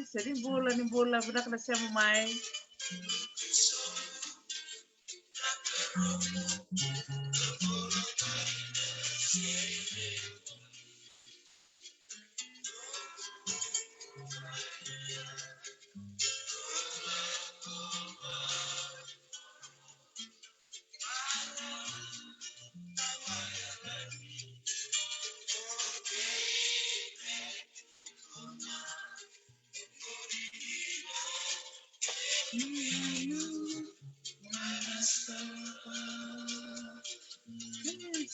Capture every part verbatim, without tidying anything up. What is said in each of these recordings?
Sa ni bula, ni bula, vinaka na sema mai.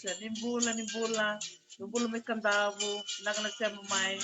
Sa ni bula, ni bula, ni bula mai Kadavu, vinaka na sema mai.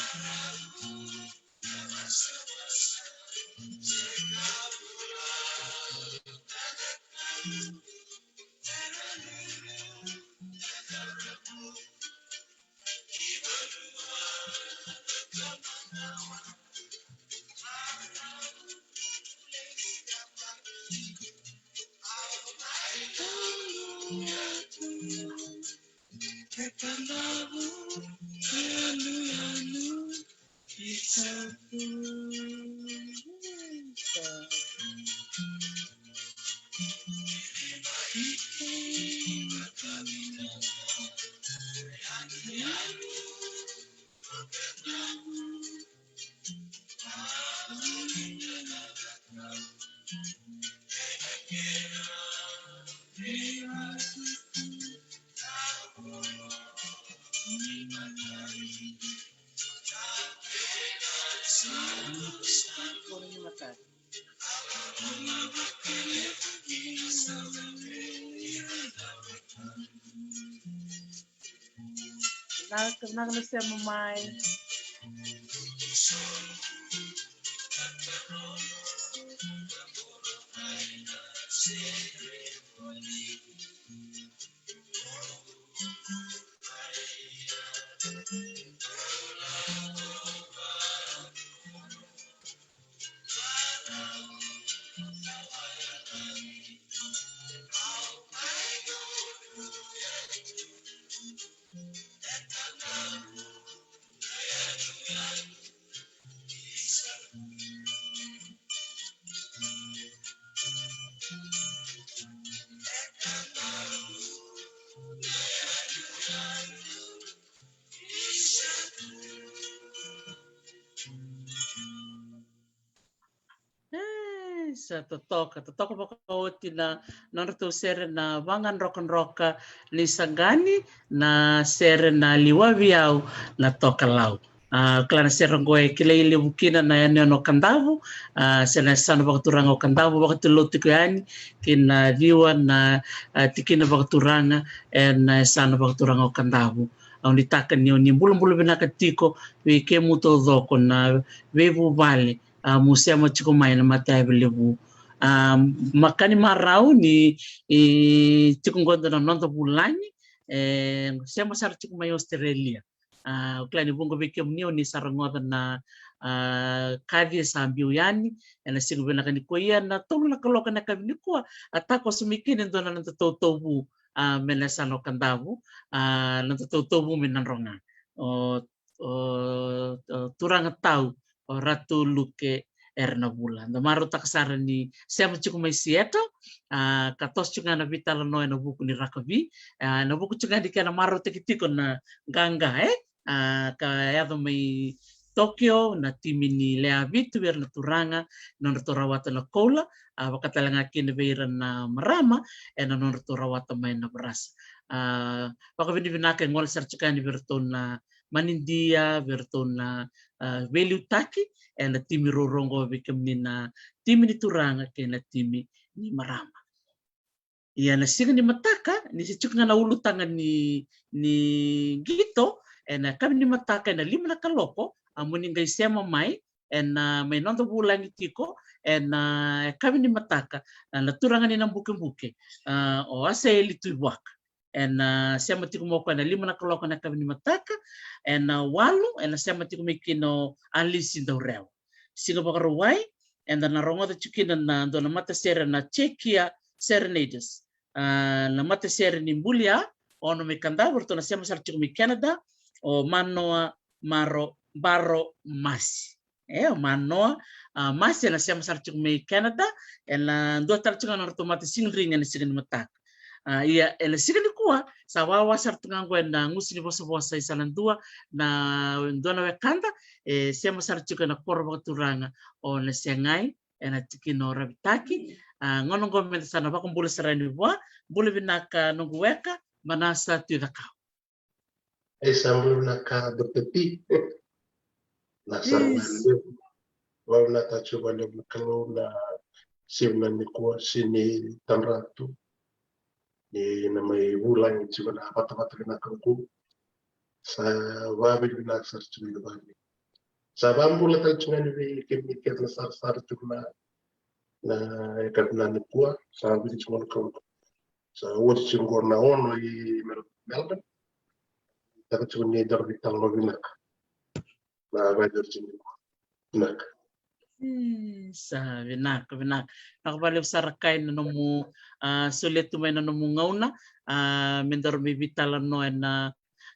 Vinaka, vinaka na sema mai. E, sa totoka, totoka vakaoti na nodratou sere na vagadrokadroka ni Saqani, na sere na Liwavi Au na Tokalau. A, kila na sere oqo e kilai levu kina na yanuyanu o Kadavu, a, se na yasana vakaturaga o Kadavu, vakatulou tiko yani ki na ciwa na, a, tikina vakaturaga ena yasana vakaturaga o Kadavu. Au nuitaka ni o ni bulabula vinaka tiko vei kemu taucoko na veivuvale, a, mo sema tiko mai na matayavi levu. A, makani marau ni, e, tiko qo na noda vulagi, e, sema sara tiko mai Australia. A, au kila ni vuqa vei kemuni o ni sa rogoca na, a, kaci e sa biu yani, ena siga vinaka nikua, ia na tolu na kaloko ena yakavi nikua, a takoso mai kina e dua na noda tautovu, a, mai na yasana o Kadavu, a, noda tautovu mai Nadroga. O, o, o turaga tau, o Ratu Luke Erenavula. Da marautaka sara ni sema tiko mai Seattle, a, ka toso tiko ga na veitalanoa ena vuku ni rakavi, a, ena vuku tiko ga ni kena marautaki tiko na qaqa, e? A, ka yaco mai Tokyo na timi ni Leavitu vei ira na turaga, nodratou rawata na koula, a, vaka tale ga kina vei ira na marama, ena nodratou rawata mai na Varasa. A, vakavinavinaka e gole sara tiko yani vei iratou na manidia, vei iratou na, a, veiliutaki ena timi ruarua oqo vei kemuni na timi ni turaga kei na timi ni marama. Ia na siga ni mataka, ni se tiko ga na ulutaga ni, ni qito, ena yakavi ni mataka, ena lima na kaloko, a mo ni qai sema mai, ena, a, mai noda vulagi tiko, ena, a, yakavi ni mataka, a, na turaga ni Nabukebuke, a, o Asaeli Tuivuaka. Ena, a, sema tiko mai o koya ena lima na kaloko ena yakavi ni mataka, ena, a, walu, ena sema tiko mai kina o Alisi Daurewa. Siga Vakarauwai, eda na rogoca tiko kina na dua na matasere na Chekia Serenaders. A, na matasere ni Bulia, ono mai Kadavu, ratou na sema sara tiko mai Canada, o Manoa Maro Baro Masi. E, o Manoa, a, Masi ena sema sara tiko mai Canada, ena dua tale tiko na nodratou mata sigidrigi ena siga ni mataka. A, ia, ena siga nikua, sa wawa sara tu ga qo ena gusu ni vosavosa i sala dua, na dua na wekada, e sema sara tiko ena koro vakaturaga o Nasegai, ena tikina o Ravitaki. A, gauna qo meda sa na vakabula sara yani vua, bula vinaka noqu weka, Manasa Tuicakau. E sa bula vinaka Doctor T. Na sara na levu. Vavinavinaka tiko vakalevu na Kalou na siga nikua, siga ni tadratu. Ni na mai vulagi tiko na vatavata vinaka qo. Sa vavinavinaka sara tiko ni vale. Sa vabula tale tiko yani vei kemuni kece na sarasara tiko na, na yakavi nikua, sa vili tiko na Kalou. Sa oti tiko qo na ono i Mel-, Melbourne. Taka tiko ni daru veitalanoa vinaka. Na vakaitavi tiko vinaka. Mm, sa vinaka, vinaka. Vinaka vakalevu sara Kai na nomu, a, solia tu mai na nomu gauna, a, me daru mai veitalanoa ena,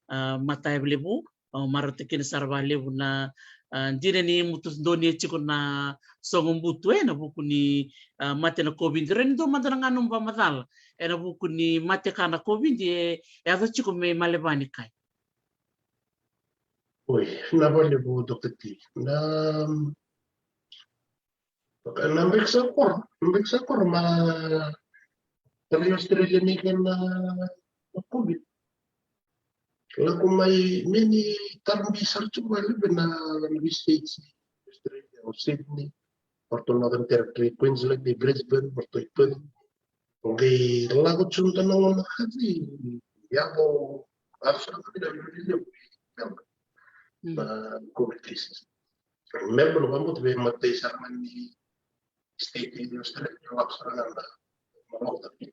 a, mataka levu. Au marautaka kina sara vakalevu na, a, dina ni mutu donu e tiko na sogo butu ena vuku ni, a, mate na COVID. Rairai dua mada na gauna nomu vakamacala ena vuku ni mate ka na COVID e, e yaco tiko mai Melbourne, Kai. Oi, vinaka vakalevu Doctor T. Na, na beki sa koro, na beki sa koro ma tara i Australia ni kena COVID. Lako mai, meni tara bi sara tiko vakalevu na, na vei states i Australia, o Sydney, o ratou Northern Territory, Queensland, i Brisbane, o ratou i Perth. Qai lako tiko na gauna ka cei, yaco, yaco sara na veilevu i Melbourne. Mm. Na COVID cases. Melbourne vakabauta veimatai sara ga ni state i Australia, lako sara ga na, na lockdown.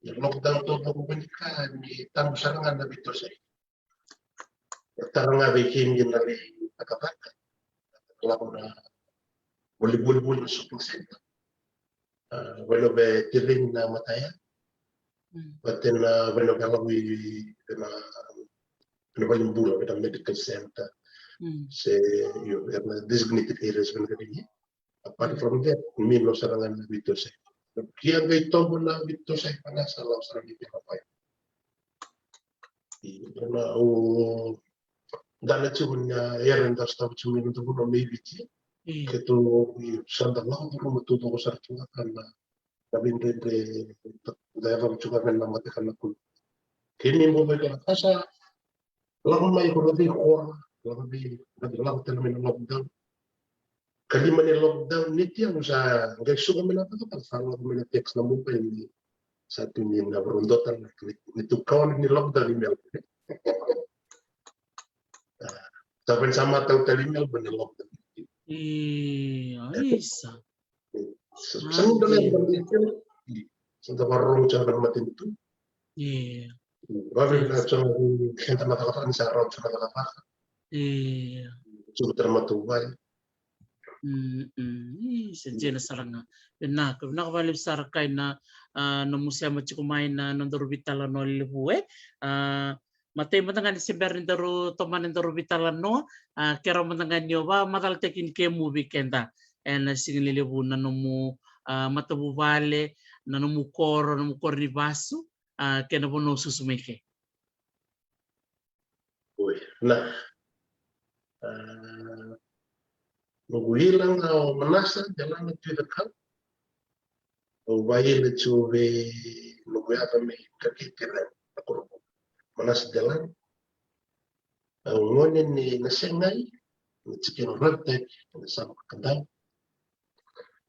Ia lockdown taucoko ni ka ni tabu sara ga na veitosoyaki. E tara ga vei kemuni na lai cakacaka, lako na voli, voli, voli na shopping center. A, vanua vei tereni na mataya. Mm. Vata na vanua vei lako i, na, na valenibula, vei na medical center. Mm. Se, io, vei na designated areas vei na vei. Apart from that, mino sara ga na veitosoyaki. Ia qai tobo na veitosoyaki, Manasa, lako sara ga na vei. Io, na, o, dala tiko na era eda sotava tiko mai na vanua mai Viti. Mm. Keitou, io, sa da lako curuma taucoko sara tiko ga na, na veidredre da yacova tiko ga na mate ka na kulu. Kei ni mo vei ka sa lako mai ko na veikoro, lako vei, lako tale mai na lockdown. Ka lima ni lockdown, ni tia au sa qai suka mai na cakacaka, sa lako mai na text na mobile ni sa tu ni na vakarau dua tale ni, ni tu kawa ni lockdown i Melbourne. A, sa vani sa matau tale i Melbourne ni lockdown. E, a, isa. Sa, sa muda na, sa da vakarorogo tiko na matanitu. Io. Vavinavinaka tiko na keda na cakacaka ni sa rawa tiko na cakacaka. Io. Tiko tara matavuvale. Mm, mm. Io, sa dina sara ga. Vinaka, vinaka vakalevu sara Kai na, a, nomu sema tiko mai na nodaru veitalanoa levu, e. A, matai mada ga ni se bera ni daru tomana daru veitalanoa, a, kerea mada ga ni o vakamacalataki kemuni vei keda ena siga lelevu na nomu, a, matavuvale, na nomu koro, nomu koro ni vasu, a, kei na vanua o susu mai kea. Oi, na, a, noqu ila ga o Manasa Delana Tuicakau. Au vakaila tiko vei noqu yaca mai Kakete, na koro Manasa Delana. Au gone ni Nasegai, na tikina o Ravitaki, na Sava Kakadau.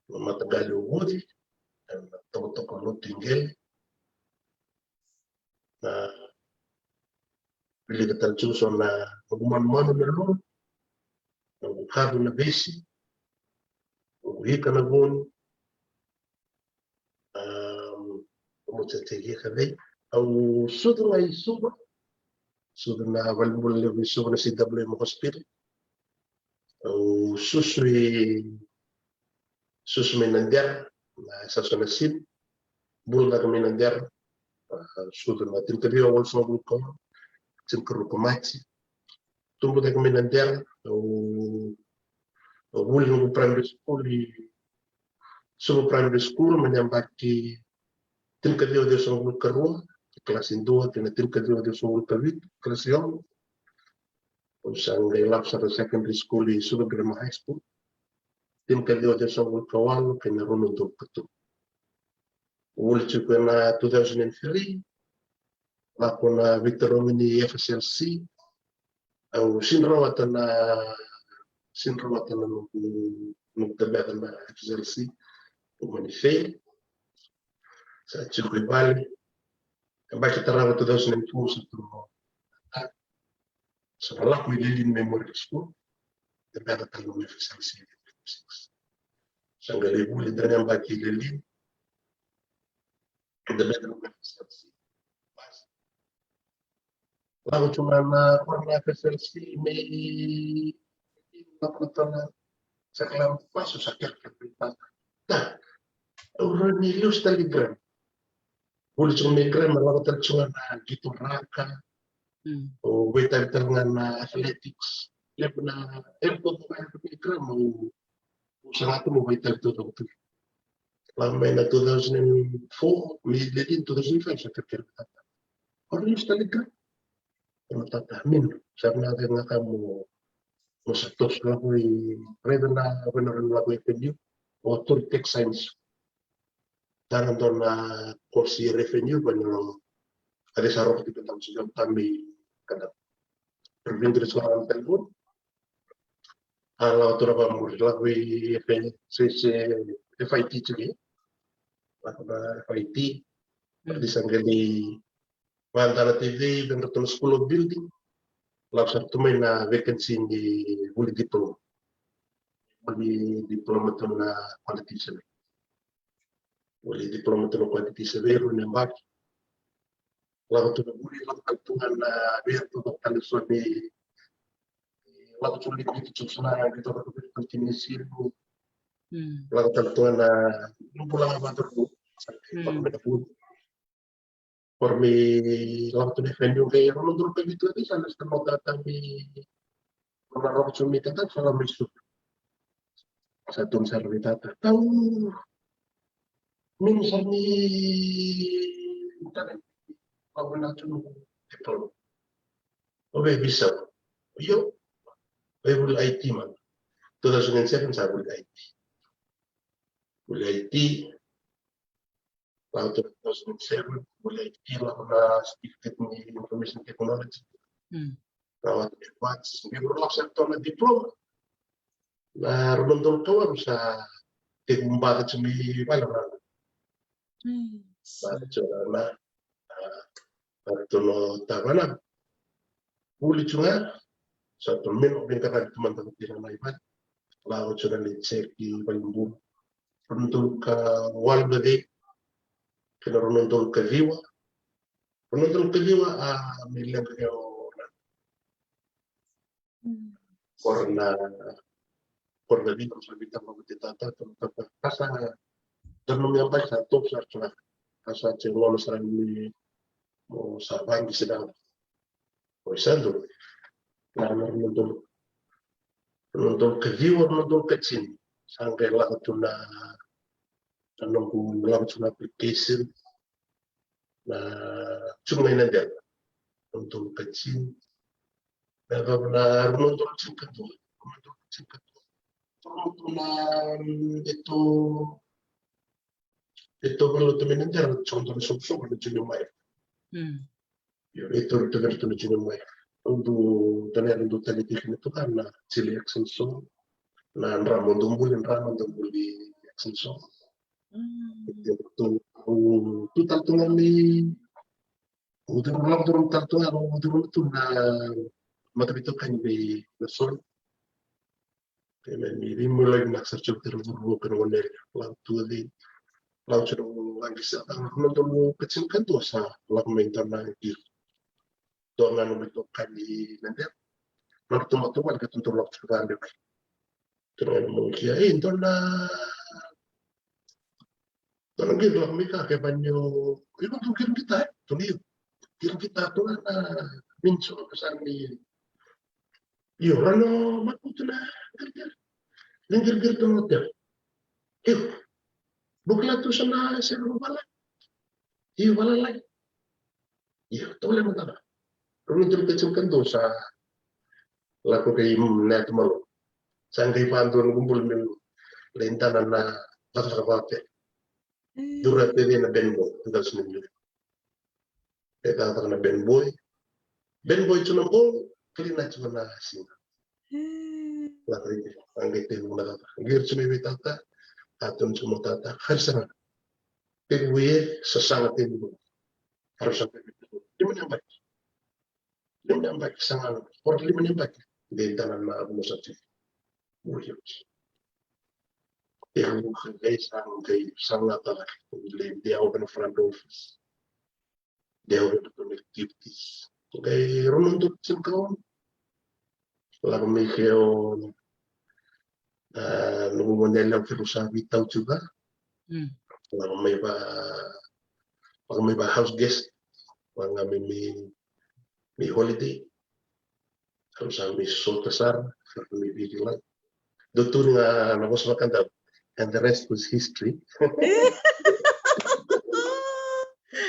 Na mataqali o Vuci, na tokatoka lotu i Qele. Na wilika tale tiko so na noqu manumanu na lulu, noqu kavu na vesi, noqu ika na vuni. Am, au mo tsatsaki ika vei. Au sucu ga i Suva. Sucu na valenibula levu i Suva na C W M Hospital. Au susu i, susu mai Nadera, na Saso na Sid. Bula cake mai Nadera. A, sucu na tinikaciwa walusagavulu ka ono, tinikarua ko Maji. Tubu cake mai Nadera, au Vuli noqu primary school i Suva Primary School mai na yabaki tinikaciwa ciwasagavulu ka rua, kalasi dua, kei na tinikaciwa ciwasagavulu ka vitu, kalasi ono. Au sa qai lako sara secondary school i Suva Grammar High School, tinikaciwa ciwasagavulu ka walu kei na rua na udolu ka tolu. Vuli tiko ena two thousand and three, lako na veitarogi ni F S L C. Au sega ni rawata na, sega ni rawata na noqu, noqu tabeca na F S L C. Au mani fail. Sa tiko i vale. Yabaki tarava two thousand and four sa tu. Sa lako i Lelean Memorial School. Tabeca tale na F S L C. Sa qai lai vuli dua na yabaki i Lelean. Tabeca na F S L C. Lako tu ga na koro na F S L C me lako na tona sa kala pasu sa kere kere. Ta. Au rau ni liu sta li gram. Vuli tu me gram, lako tale tu ga na qito raka. Mm. O veitavi tale ga na athletics. Levu na, e ko ko me gram, o sa lako mo veitavi tu tu. Lako mai na two thousand and four, me Lelean two thousand and five sa kere kere. Au rau ni sta li gram. Ena tata, min, sa na vei ga ka mo, mo sa toso lako i raica na, vei na raica lako i F N U, o Toritech Science. Tara dua na course i F N U, vei na raica sa roko tiko tau si tami kada. Prevent ri sa na telefon. A lako tu na vamuri, lako i F, se, se, F I T tiko. Lako na F I T. Mm. Di sa qai lai vakayadrati vei, vei ratou na School of Building. Lako sara tu mai na vacancy ni vuli diploma. Vuli diploma tu na quality survey. Vuli diploma tu na quality survey, rua na yabaki. Lako tu na vuli, lako tale tu ga na vei ratou na tale so ni, lako tu na vuli tu so na, ratou na vuli tu ni siru. Mm. Lako tale tu ga na, na bula ga vata tu. Mm. Lako mai na vuli. Or me lako tu na F N U qai rua na udolu ka vitu, sa na sta mo tata me rua na roko tu me tata sa lako mai sutu. Sa tu sa rua me tata. Tau. Min sa ni tata. Lako na tu no diploma. O vei visa. Io. Vei vuli I T man. Two thousand and seven sa vuli I T. Vuli I T. Lako tu two thousand and seven, vuli I T, lako na certificate ni information technology. Mm. Lako tu advance, me vuli lako sa tu na diploma. Na rua na udolu ka walu sa tekivu baca tu mai vale na. Mm. Baca tu na, na, na, na tu no tavana. Vuli tu ga, sa tu meno vinakata tu mada vati na mai vale. Lako tu na lai check i vale bulu. Rua na udolu ka walu na vei, kei na rua na udolu ka ciwa. Rua na udolu ka ciwa, a, me leqa kei o na. Mm. Koro na, koro na vei, sa vei tama vati tata, tama tata. Kasa, dua na me bai sa toso sa tu na. Kasa tu gona sa ni mo sa vangi sina. Oi, sa dua. Na, na, rua na udolu. Rua na udolu ka ciwa, rua na udolu ka tini. Sa qai lako tu na, na noqu lako tu na application. Na, tu ga i Nadera. Rua na udolu ka tini. Na, na, na, rua na udolu tini ka dua. Rua na udolu tini ka dua. Rua na, mm, e tu, e tu vale tu mai Nadera, tu na soqosoqo na junior mine. Mm. Io, e tu, tu vale tu na junior mine. Au du, tu na, au du tale tiko na tu ga na Chile Action Zone. Na drama, au du buli drama, au du buli Action Zone. Mm. Io, tu, au, tu tale tu ga mai, au du lako tu tale tu ga, au du tu na mataveitokani mai na Zone. Kei na ni vei mo lai vinaka sara tiko tiko na vuravura kei na goneyalewa. Lako tu vei, lako tiko na vaqisa, a, rua na udolu ka tini ka dua sa lako mai dua na qiri. Dua ga na veitokani Nadera. Na ratou matou vale ka tu dau lako tiko vaqiri. Tiko na mo kia, e, dua na Dua na qiri lako mai ka, ke vani o, iko tu qiri qita, e, tu ni qiri qita tu na, na minso ka sa ni. Io, rano makutu na qiri qiri. Ni qiriqiri tu na hotel. Io. Bukila tu sa na sere vala. Io, valalai. Io, tole mataka. Runa turu kecin ka dua sa lako kei na yatu malo. Sa qai vadua na kubula me lai dana na cakacaka vate. Dura tede na Ben Boy, tu da sini dura. E cakacaka na Ben Boy. Ben Boy tu na bol, kali na tu na siga. Lako i, a qai tevu na tata. Qiri tu mai vei tata, a tu na tu mo tata, hari sara. Tevu e, sasaga tevu. Hari sara tevu. Lima na yabaki. Lima na yabaki, saga, or lima na yabaki. De dana na mo sa tevu. Ui, ui. Tevu, qai sa, qai sa na tata. They are open front office. They are open activities. Qai rua na udolu tinikaono. Lako mai ke o, a, noqu gone yalewa keirau sa veitau tiko ga. Mm. Lako mai va, lako mai va house guest. Vaka ga mai, mai, mai holiday. Keirau sa mai sota sara, keirau mai veivilai. Dou tukuna ga na vosa vakadau. And the rest was history.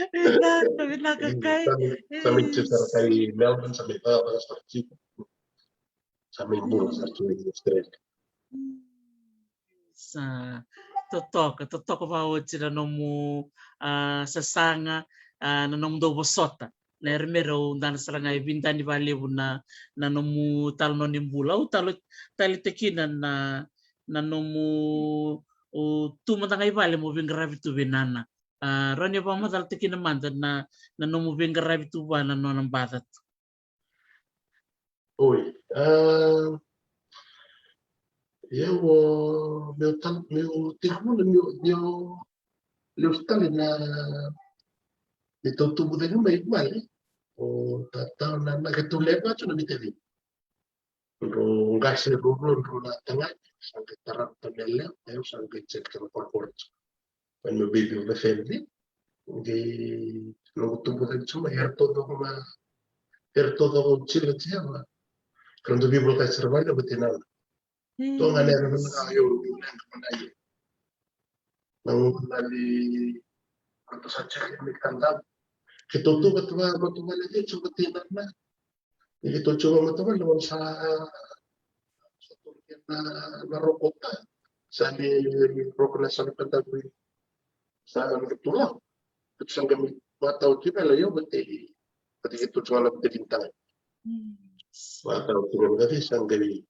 Vinaka, vinaka kai. Sa mai, sa mai tiko sara kai Melbourne, sa mai vaka, vaka sara tiko. Sa mai bula sara tiko i Australia. Sa totoka, totoka vakaoti na nomu, a, sasaga, a, na nomu dau vosota. Na yara me rau dana sara ga e vidani valevu na, na nomu talanoa ni bula. Au talo, taleitaka kina na, na nomu, o, tu mada ga i vale mo veiqaravi tu vei nana. A, rawa ni vakamacalataka kina mada na, na nomu veiqaravi tu vua na nona baca tu. Oi, a, ia o meu talo, meu tekivuna, meu, meu lesu tale na, ni tautubu cake mai vale. O tatau na, na keitou lewe va tu na mita vei. Drau qase ruarua drau na tagane, sa qai tarava ta na yalewa, au sa qai check ta na korokoro. When my baby of the family, qai noqu tubu cake tu mai, era taucoko na, era taucoko au tila tiko ga. Ka ra dau veivolekati sara vale vata na. Toka ga na era na, io, io, leqa mada io. Na gauna ni ratou sa check me ka dau. Keitou tu vata vata vale, keitou vata na. Ni keitou tu vata vale, na gauna sa, sa tu kina na roko ta. Sa ni roko na sa na ka dau. Sa na tu la. Keitou sa qai mai matau tiko vale, io, vata, vata keitou tu vale, vata kina taga. Matau tiko vale, sa qai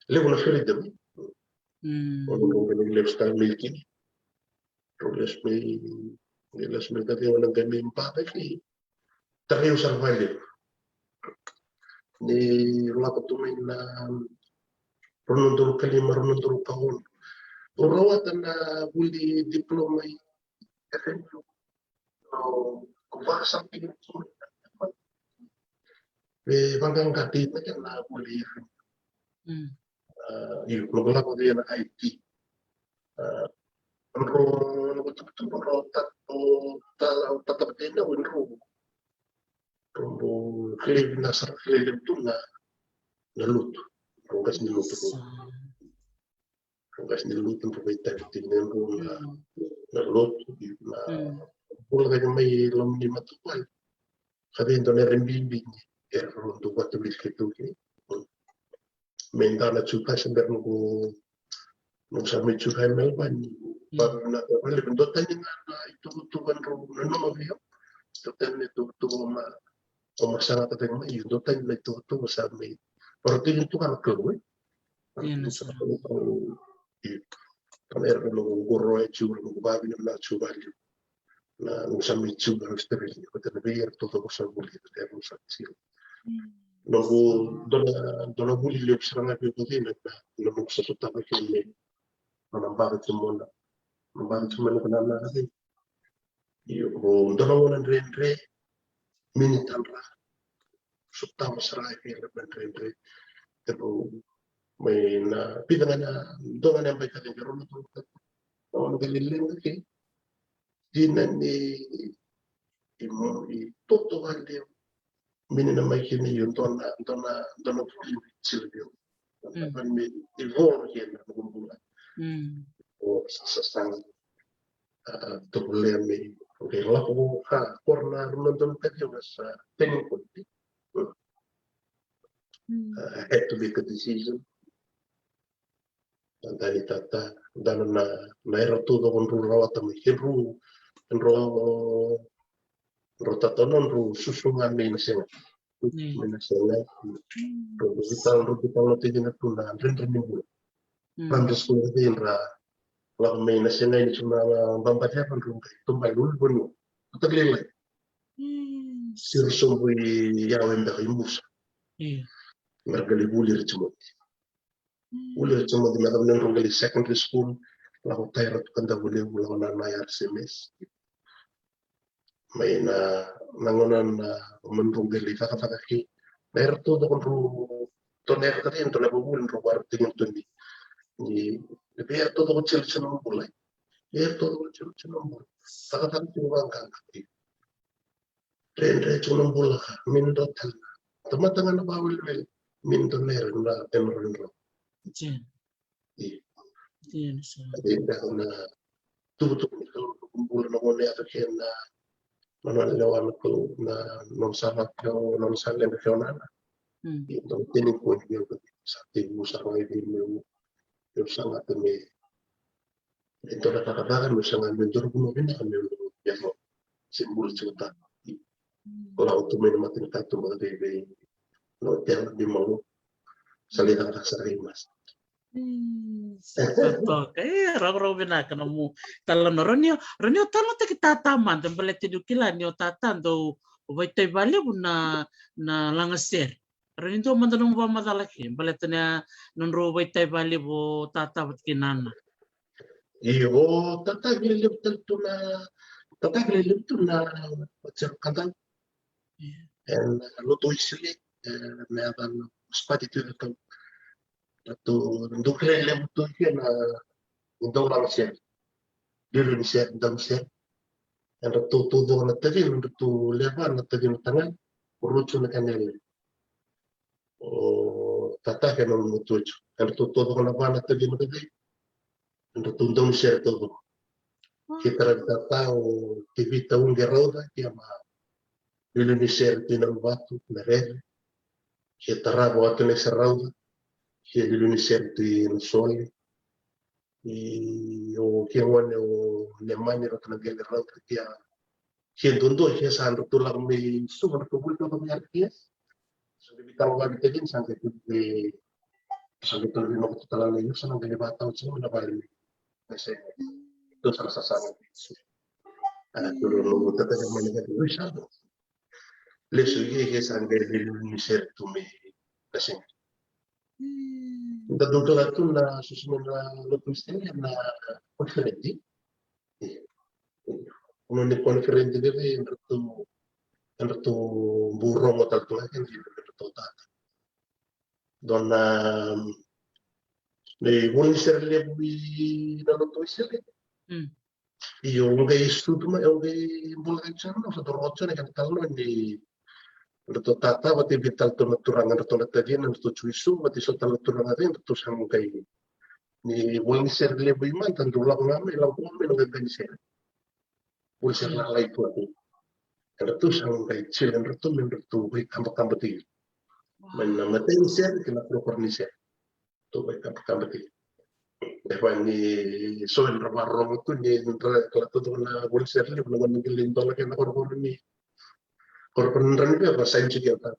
levu na freedom. Mm. O na qai levu sara mai kina. Rau lesu mai, lesu mai ka vei o na qai mai bata ki. Tarai au sara valevu. Ni lako tu mai na rua na udolu ka lima, rua na udolu ka ono. Au rawata na vuli diploma i F M U. Au, au vakasama tiko. E vaqaqati na kena vuli F M U. Mm. A, io, noqu lako vei na I T. A, noqu, noqu tubutubu, noqu ta, noqu ta, tatavata na, noqu, noqu levu na sara, levu tu na, na lotu. Noqu qase ni lotu. Sa. Noqu qase ni lotu, noqu veitaki tiko na, mm, na lotu, na, mm, bula cake mai loma ni matavuvale. Ka vei dua na yara bibi ni, era dau vata vei keitou kina. Me dua na tiko ka se bera noqu, noqu sa mai tiko ka e Melbourne. Mm. Vavinavinaka vakalevu, dua tani ga na ituvatuva drau nanuma vei au. Dua tani na ituvatuva ma, au ma saga tale mai, dua tani na ituvatuva sa mai. Varautaki tu ga na Kalou, e. Io, na sa. Io. Ka na era noqu qoroya tiko, noqu vavinavinaka tiko vakalevu. Na noqu sa mai tiko na Australia, vata na vei ira taucoko sa vuli, vata na noqu sa tiko. Mm. Noqu dua na, dua na vuli levu sara ga vei au, na, na noqu sa sotava kina, na, na baka tiko mona, na baka tiko mona, na, na, na, io, o dua na gauna dredre, minita dra, sotava sara ga kei ira na dredre. Tevau mai na vica ga na, dua ga na yabaki ka cegu, rua na tolu ka, na gauna ka leleqa kei. Dina ni, i mo, i toto valevu. Minina mai kina io dua na, dua na, dua na vuli ni tiko vei au. Mm. Vani me evolve kina na noqu bula. Mm. O sa, sa, sa, ah, tuku lea me, okay, lako, ah, qori na rua na udolu ka ciwa sa turning point. Mm. Ah, I had to make a decision. Dani tata, dana na, na era tu doko dru rawata mai. Ke dru, dru, dru tata no dru susu ga mai na sega. Mm. Mai na sega. Mm. Dru, dru vitala, dru vitala na tikina tu na dredre ni bula. Mm. Primary school vei dra lako mai na sega ni su na baba ceva dru qai tobai lulu vaniu. Kota lailai. Mm. Siro sobu i yawe beka i Musa. Mm. Mera qai vuli ira Timoti. Vuli ira Timoti me cava ni dru qai secondary school, lako tai ira tu Kadavulevu, lako na, na R C M S. Mai na, na gauna na, na dru qai cakacaka kei. Na era tu doko dru, to na era kacei, to na vavuli dru vara tiko tu ni. Ni, ni vei era tu doko tiko tiko na bula. Vei era tu doko tiko tiko na bula. Cakacaka tiko vaqaqa kei. Dredre tiko na bula ka, min dro tale. Tamata ga na vawelewele, min dro na era na, na, na, na. Jin. Io. Jin, so. Io, da na tuvutuvu ni Kalou na bula na gone ata kei na, na nona lewa na Kalou na, nona sa vaka, nona sa leqa kei nana. Mm. Io, da turning point ni o sa tevu sa rai vei meu, eu sa gata me E dua na cakacaka meu saga meu dua na vanua vinaka meu yaco se bula tiko tale. Ko lako tu mai na matanitu vakaveivei na otela ni Malo. Sa lai cakacaka sara i Masa. Sa toka. E, ravurau vinaka na mu tala na ronio. Ronio tala taki tata mada baleta niu kila ni o tata dau vaitavi valevu na, na lagasere. Rawa ni dua mada nomu vakamacala ke baleta na nodrau vaitavi valevu o tata vata kei nana. Io, o tata e lelevu tale tu na, tata e lelevu tu na, o tiko Kadau. Io. E na lotu Wesele, e, me a vana spati tu na tau. Ratou dau lelevu tu ke na dau lagasere. Liuliu ni sere, dau sere. Edratou taucoko na tacina, edratou lewe va na tacina tagane, o rua tu na ka na yalewa. O tata kei na loma tu. Edratou taucoko na va na tacina ka cei. Edratou dau ni sere taucoko. Kei tara tata o Tevita Uqe Rauca, kei a ma liuliu ni sere tu i na Luvatu, na Rere. Kei tarava o Atonese Rauca, kei liuliu ni sere tu i na Sole. I o kei gone o Nemani, ratou na qele Rauca, kei a Ke duadua ke sa dratou lako mai Suva, dratou vuli toka mai R T S. Sa qai veitarovi tale kina, sa qai tu vei, sa qai tu vei noqu tata Lala, io sa na qai vakatau tiko mai na vale mai. Sa qai tu sa na sasaga. A, tu na noqu tata Lala mai na qai tu sa na. Lesu i ke sa qai vei ni sere tu mai na sega. Da dau toka tu na susu mai na lotu Wesele na koniferedi. Io. Io. Nona ni koniferedi veve edratou, edratou bau rogo tale tu ga kina vei edratou tata. Dua na, na ivola ni sere levu i na lotu Wesele. Mm. Io, au qai sucu mai, au qai bula ga i Joni, au sa dau rogo Joni kena talanoa ni edratou tata vata vei tale tu na turaga, edratou na tacina, edratou tiko i Suva, vata so tale na turaga vei edratou sa qai. Ni ivola ni sere levu i mata, drau lako ga mai, lako mai na qaqani sere. Vuli sere lalai tu atu. Edratou sa qai jili, edratou me edratou veikabakaba tiko. Mai na matai ni sere kei na korokoro ni sere. Tou veikabakaba tiko. E va ni so era vakarorogo tu ni dra kala tu na vuli sere levu na gone qele dola kei na korokoro ni. Korokoro ni dra ni veva sa inci kei ta.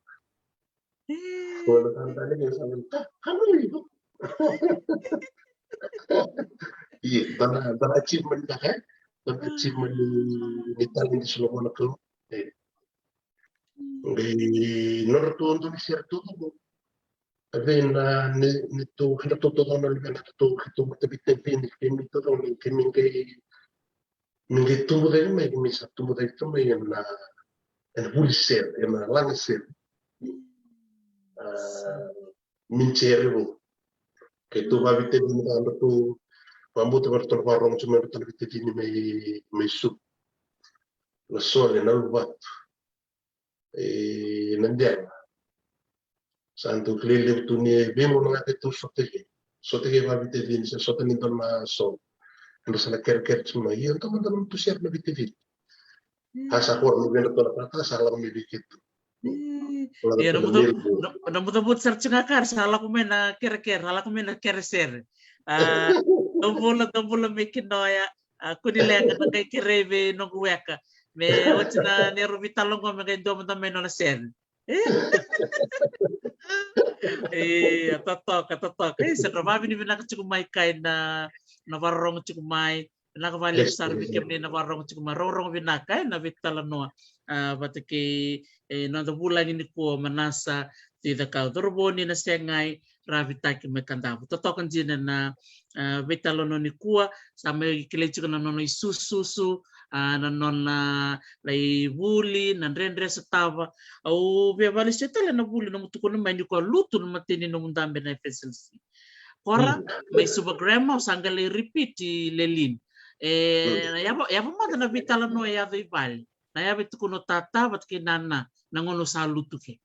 Io, dua na achievement ka, e? Dua na achievement ni, ni talent ni Solomona Kalou. E. Qai nodratou dau ni sere tu. Vei na ni, ni tu, edratou tu na luvena, edratou, edratou matavitavi ni kemi tu, ni kemi qai Ni qai tubu cake mai, ni sa tubu cake tu mai ena, ena vuli sere, ena laga sere. A, min sere vou. Keitou vavitacini, vaqo tu, vabuta vaqo tu na varogo tu mai, ratou na vitacini mai, mai Suva. Na Sole, na Luvatu. E, na Dela. Sa dau kilai levu tu ni veigauna ga keitou sota i ke. Sota i ke vakaveitacini se sota ni dua na song. Dou sa na kerekere tiko mai, ia dou mada na tu sere na veitacini. A sa koro ni vei na tona kaka sa lako mai vei keitou. Ia na muda, na muda muda sara tiko ga kara sa lako mai na kerekere, sa lako mai na kere sere. A, dou bula, dou bula mai Kinoya. A, kua ni leqa, na qai kerei vei noqu weka. Me oti na neirau veitalanoa me qai dua mada mai nona sere. Ia, totoka, totoka. E, sa dra vavinavinaka tiko mai kai na, na varorogo tiko mai. Vinaka vakalevu sara vei kemuni na varorogo tiko mai. Rogorogo vinaka, e, na veitalanoa. A, vata kei, e, noda vulagi nikua, Manasa Tuicakau, Corovoni Nasegai Ravitaki mai Kadavu. Totoka dina na, a, veitalanoa nikua, sa mai kilai tiko na nona isususu, a, na nona lai vuli, na dredre sotava. Au via vakalesuya tale na vuli nomu tukuna mai ni ko a lutu na mateni nomu dabe na F S L C. Kora, mai Suva Grammar, au sa qai lai repeat i Lelean. E, na yava, yava mada na veitalanoa e yaco i vale. Na yava e tukuna o tata vata kei nana, na gauna au sa lutu ke.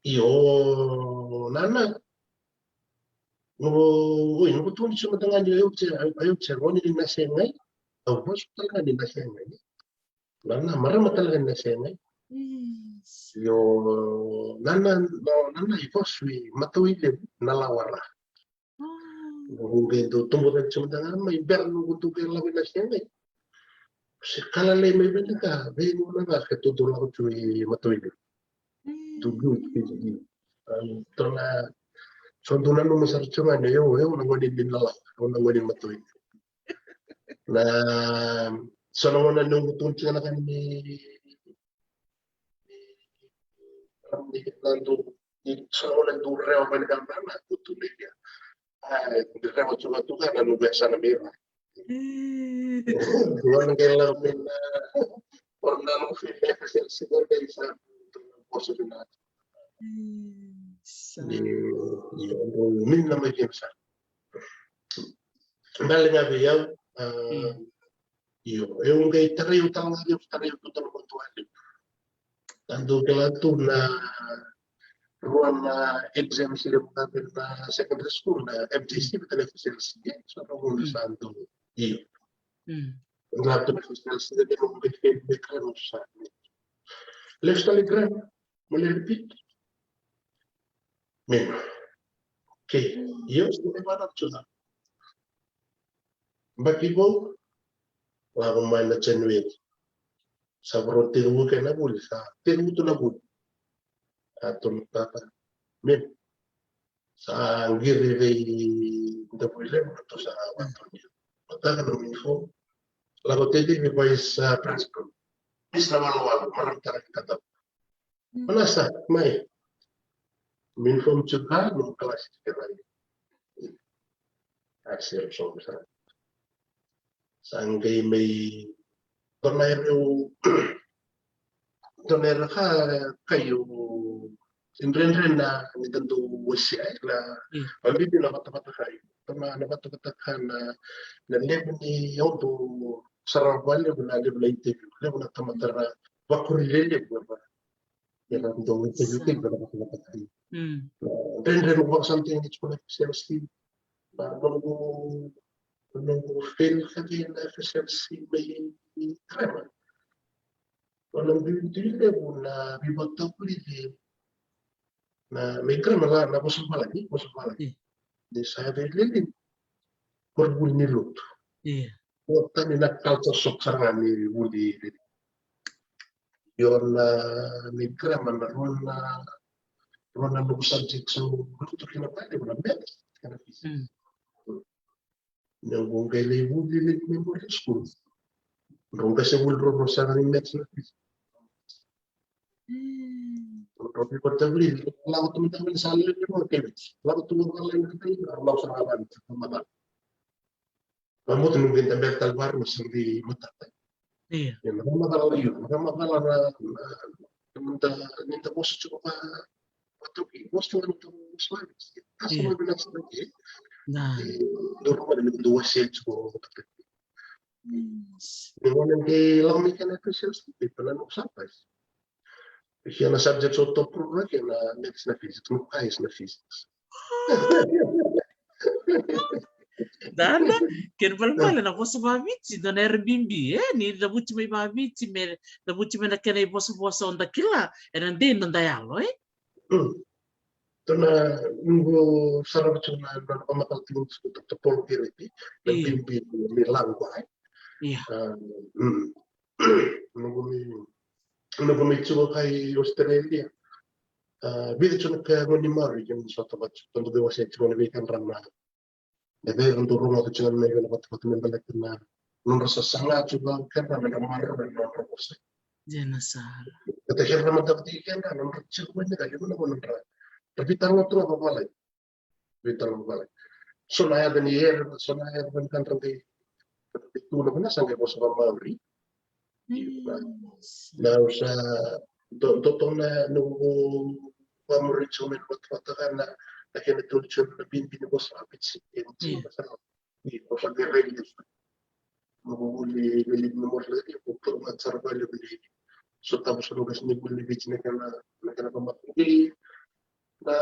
Io, nana. Noqu, oi, noqu tukuna tiko mada ga ni, au se, au se gone ni Nasegai. Au vosa tale ga ni Nasegai. Nana, marama tale ga ni Nasegai. Io, nana, no, nana i vosa i Matawailevu, Nalawara. Noqu qai dau tubu tale tiko mada ga mai bera noqu dau qai lako i Nasegai. Se ka lalai mai vei na ka, vei gauna ga keitou dau lako tu i Matawailevu. Dau dau i, i, i. Dau na, so dau nanuma sara tiko ga ni o yau, o yau na gone ni Nalawa, o yau na gone ni Matawailevu. Na, so na gauna noqu tukuna tiko ga na ka ni, ni, ni, ni, so na gauna dau rewa mai na ka na, na, dau tu mai kea. A, dau rewa tu ga tu ga na noqu yasana mai ra. Dua na qai lako mai na, o na noqu feel like sa, sa, sa, sa, sa, sa, sa, sa, sa. Ni, ni, o, o, mina mai kina sa. Bale ga vei au, a, io, au qai tarai au tale ga, au tarai au tu tale ga tu ali. Au dau kila tu na rua na exams levu ga vei na secondary school, na F J C vata na F S L C, so na gauna sa dau, io. Au dau tu na F S L C, na dau qai fail mai kina sa. Lesu tale kina, mo lai repeat. Mina. Okay. Io, sa mai vana tu na. Baki vou, lako mai na January. Sa varo tekivu kei na vuli, sa tekivu tu na vuli. A tu na tata. Mina. Sa qiri vei Davuilevu, na tu sa vatu ni. Mataka na uniform. Lako tei vei vice, a, principal. Miss Nawalowalo, marama tale ni Kadavu. Manasa, mai. Uniform tiko ga, no kalasi tiko ga. A sere so sa. Sa qai mai, dua na irau, dua na irau ka, kai au, dredre na, ni dau wasea, na, vabibi na vatavata kai. Dua na, na vatavata ka na, na levu ni au dau sarava vakalevu na levu na interview, levu na tamata ra vakuri lelevu, era dau interview tiko na vatavata kai. Dredre noqu vakasamataka ni tiko na F S L C. Na noqu, noqu fail ka vei na F S L C mai grammar. Nona duidui levu na veivakavulici na mai grammar, na vosa valagi, vosa valagi. Ni sa yaco i Lelean, koronivuli ni lotu. Io. Ko tani na culture shock sara ga ni vuli. Io na ni grammar na rua na, rua na noqu subject so lotu kina vale, na maths kei na physics. Noqu qai lai vuli lai memorial school. Drau qai se vuli drau sara ni maths na physics. Drau vei vata vuli, lako tu mada vuli sa lele ni vuli kei vei. Lako tu mada vuli kei vei, lako sara vuli, lako mada. Vamoto noqu qai dabe tale vare, sa vei matata. Io. Io, na vakamacala, io, na vakamacala na, na, na, ni da vosa tiko va, vatoki, vosa tiko na vosa va, a sa vavinaka sara ke. Dou roma ni dou wasea tiko. Ni gone qai lako mai kena F S L C, pe na noqu surprise. Ia na subject au top ruarua kina na maths, na physics, na highest na physics. Dada, kena balebale na vosa vaviti, dua na era bibi, e, ni cavuti mai vaviti, me cavuti mai na kena ivosavosa o da kila, ena dei na noda yalo, e? Mm. Dua na noqu sarava tiko na, na, na vakamatau tiko ni tiko Doctor Paul Giriti, na Io. bibi ni laqua, e? Ia. Ah, mm. Noqu mai, noqu mai tiko kai Australia. Ah, vica tiko na ka gone ni Maori kemuni sota vata, tou dau wasea tiko na veika dra na, na veika dau rogoca tiko na veika na vatavata me baleta na nodra sasaga tiko vaka kedra me dra maroroya na nodra vosa. Dina sara. Kata kedra mada vata kedra nodra tiko mai na ka levu na nodra. Dra veitalanoa tu ga vavalagi. Veitalanoa vavalagi. So na yaca ni era, so na yaca ni kadra dei, dei tu na vanua sa qai vosa vamaori. Mm. Na au sa do, do, do na noqu vamaori tiko mai na vatavata ga na, na kena tolu tiko na bibi ni vosa vaviti. Io. Ni vosa qai rai lesu. Noqu vuli lelevu na Maori, lelevu, ko puruma sara vakalevu ni sotava so na qasenivuli ni Viti na kena, na kena vamacala. Na,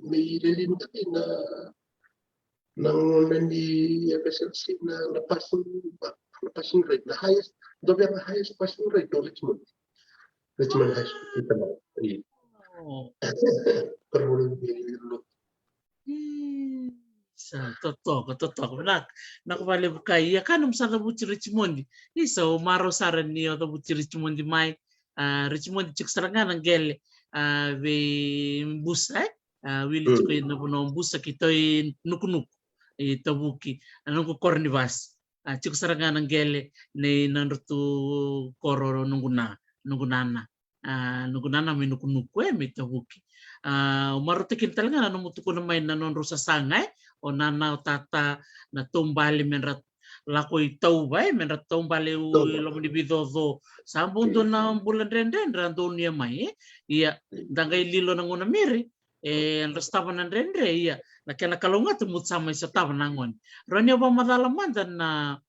me lelevu tale na, na gauna ni F S L C na, na passing, na passing rate, na highest, dua vei na highest passing rate o Richmond. Richmond High School, ita na, i. Oh. Parvolo ni lotu. Sa totoka, totoka. Vinaka, vinaka vakalevu Kai. Ia ka nomu sa cavuti Richmond. Isa, au marau sara ni o cavuti Richmond mai. A, Richmond tiko sara ga na qele, a, vei Busa, e? A, wili tiko i na vanua o Busa keitou i Nukunuku, i Tavuki, a, noqu koro ni vasi. A, tiko sara ga na qele nei nodratou koro noqu na, noqu nana. A, noqu nana mai Nukunuku, e, mai Tavuki. A, au marautaka kina tale ga na nomu tukuna mai na nodrau sasaga, e, o nana, o tata, na taubale me dra lako i tauva, e, me dra taubale i loma ni veicoco. Sa bau dua na bula dredre dra donuya mai, e. Ia, da qai lilo na gauna miri, e, dra sotava na dredre, ia, na kena kalougata mo sa mai sotava na gone. Rawa ni o vakamacala mada na,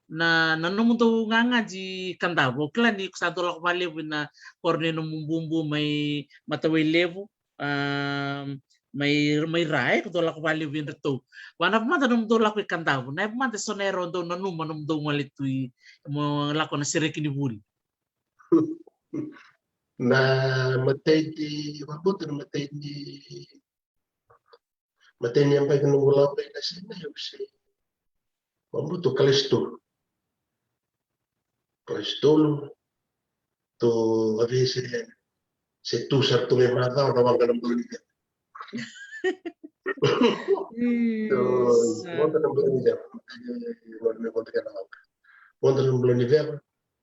na, na nomudou gagadi Kadavu. Au kila ni ko sa dau lako vakalevu i na koro nei nomu bubu mai Matawailevu, a, mai, mai Ra, e, ko dau lako vakalevu i dratou. Vanava mada nomudou lako i Kadavu, na yava mada so na era o dau nanuma nomudou gole tu i, mo lako na sereki ni vuli. Na imatai ni, vakabauta na imatai ni, imatai ni yabaki noqu lako mai na Saiga, au se, vakabauta, kalasi tolu. Kalasi tolu, tou a vei se, se tu sara tu qai macawa na waqa na Bulonivevu. Tou, isa, waqa na Bulonivevu. Waqa na Bulonivevu. Waqa na Bulonivevu.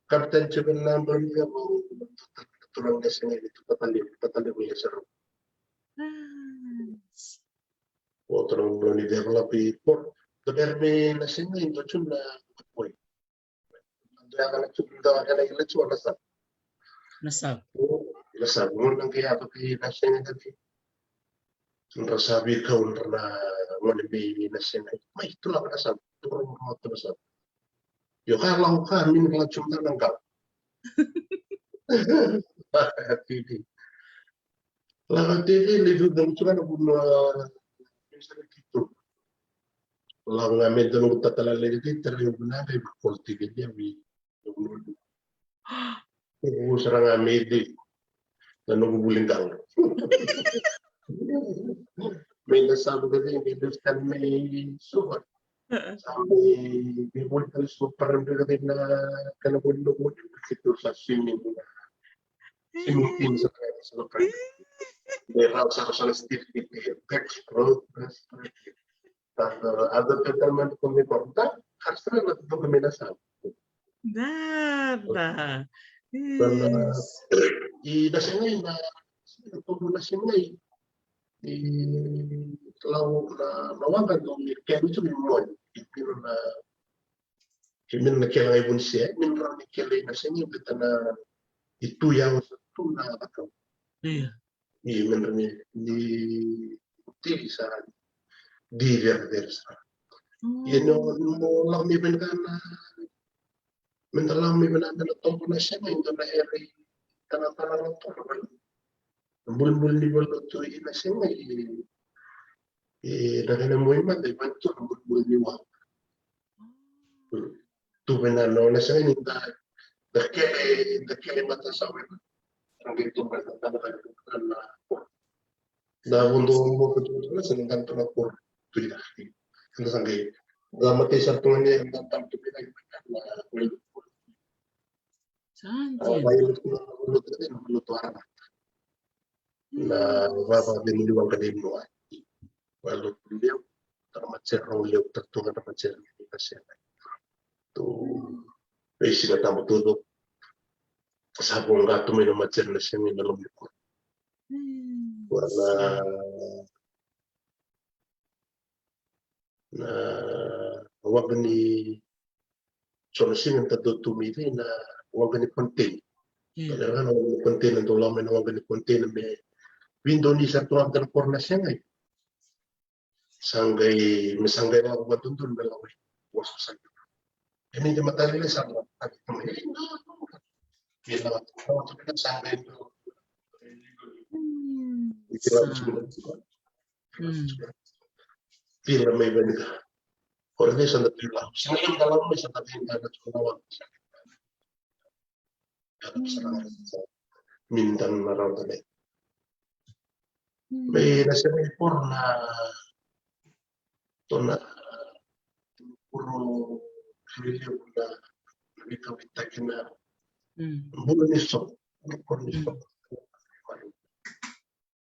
Kapiteni tiko na Bulonivevu, turaga na Saiga, ni tu Patalevu, Patalevu, Leserau. Ah. O turaga na Bulonivevu lako i port. Dua bera mai na Saiga, dua tu na port. Dua na tu, dua na kena ila tu na Nassau. Nassau. Nassau, mo na qai yaco ki na Saiga, ka ti. Dra sa veikau dra na gone mai na Saiga. Mai, tu lako Nassau, tu lako Nassau. Io, ka lako ka, mini ka lako tu na qau. T V. Lako T V, lai cuca tu ga na vanua, Minister Kito. Lako ga me dua noqu tata lailai, tarai au vinaka, i call T V, lia, vei, noqu, noqu sara ga me dei na noqu vuli qalo. Me na sa vuka dei, me dei stan me Suva. Sa mai, me voli tale Suva, para me dei na, kana voli noqu vuli, Kito sa swimming. Swimming team sa, sa, sa, me rawa sa, sa, Steve, Steve, Steve, Rex, bro, Rex, Rex. Sa, sa, ada totalmente ko me corta, kastra na tudo me na sa. Nada. Sa, na, yes. I na Saiga, na, todo na Saiga, i lau na, na waqa do me kelu tu me moi. I pino na, Kemuni na kele ga i Vunise, kemuni rawa ni kele na Saiga, baleta na i tu yawa sa tu na cakau. Io. Io, kemuni rawa ni, ni tili sa di vera vera sa. Mm. Ia ni o, ni o lako mai vei na ka na, me da lako mai vei na, me na tobo na Saiga, me da na era i tana tana na tobo. Na bulibuli ni valotu i na sega i, i na kena moi mada i valotu na bulibuli ni wa. Tu vei na no na sega ni da, da kele, da kele mata sa wena. Rangi tu mata na, na, na vodo mo ko tu na sega ni da tu na kor. Tu i na. Anda sa qai. Da mata i sa tu ni da ta tu i na. Sa dina. Na vava de ni wanga de no. Valotu levu, tara machera levu, tara tu na machera ni ka sena. Tu veisi na tambu tudo. Sa vo ga tu mai na machera na sena na lomi ko. Wala na waqa ni so na siga ta dau tu mai vei na waqa ni container. Ia. Ia, na waqa ni container, dau lako mai na waqa ni container me vei dau ni sa tu na koro na sega i. Sa qai, me sa qai lako vadodonu me lako i waso sa. E ni de matali le sa lako ati tu mai. Ia, na waqa tu sa qai. Tira mai vei ni ka. Ora dei sa na tira. Sina lem da lako mai sa na tira na tira na wanga. Mindan na rau da lei. Mai na sena i koro na tona koro lelevu na vita vitaki na bula ni so. Koro ni so.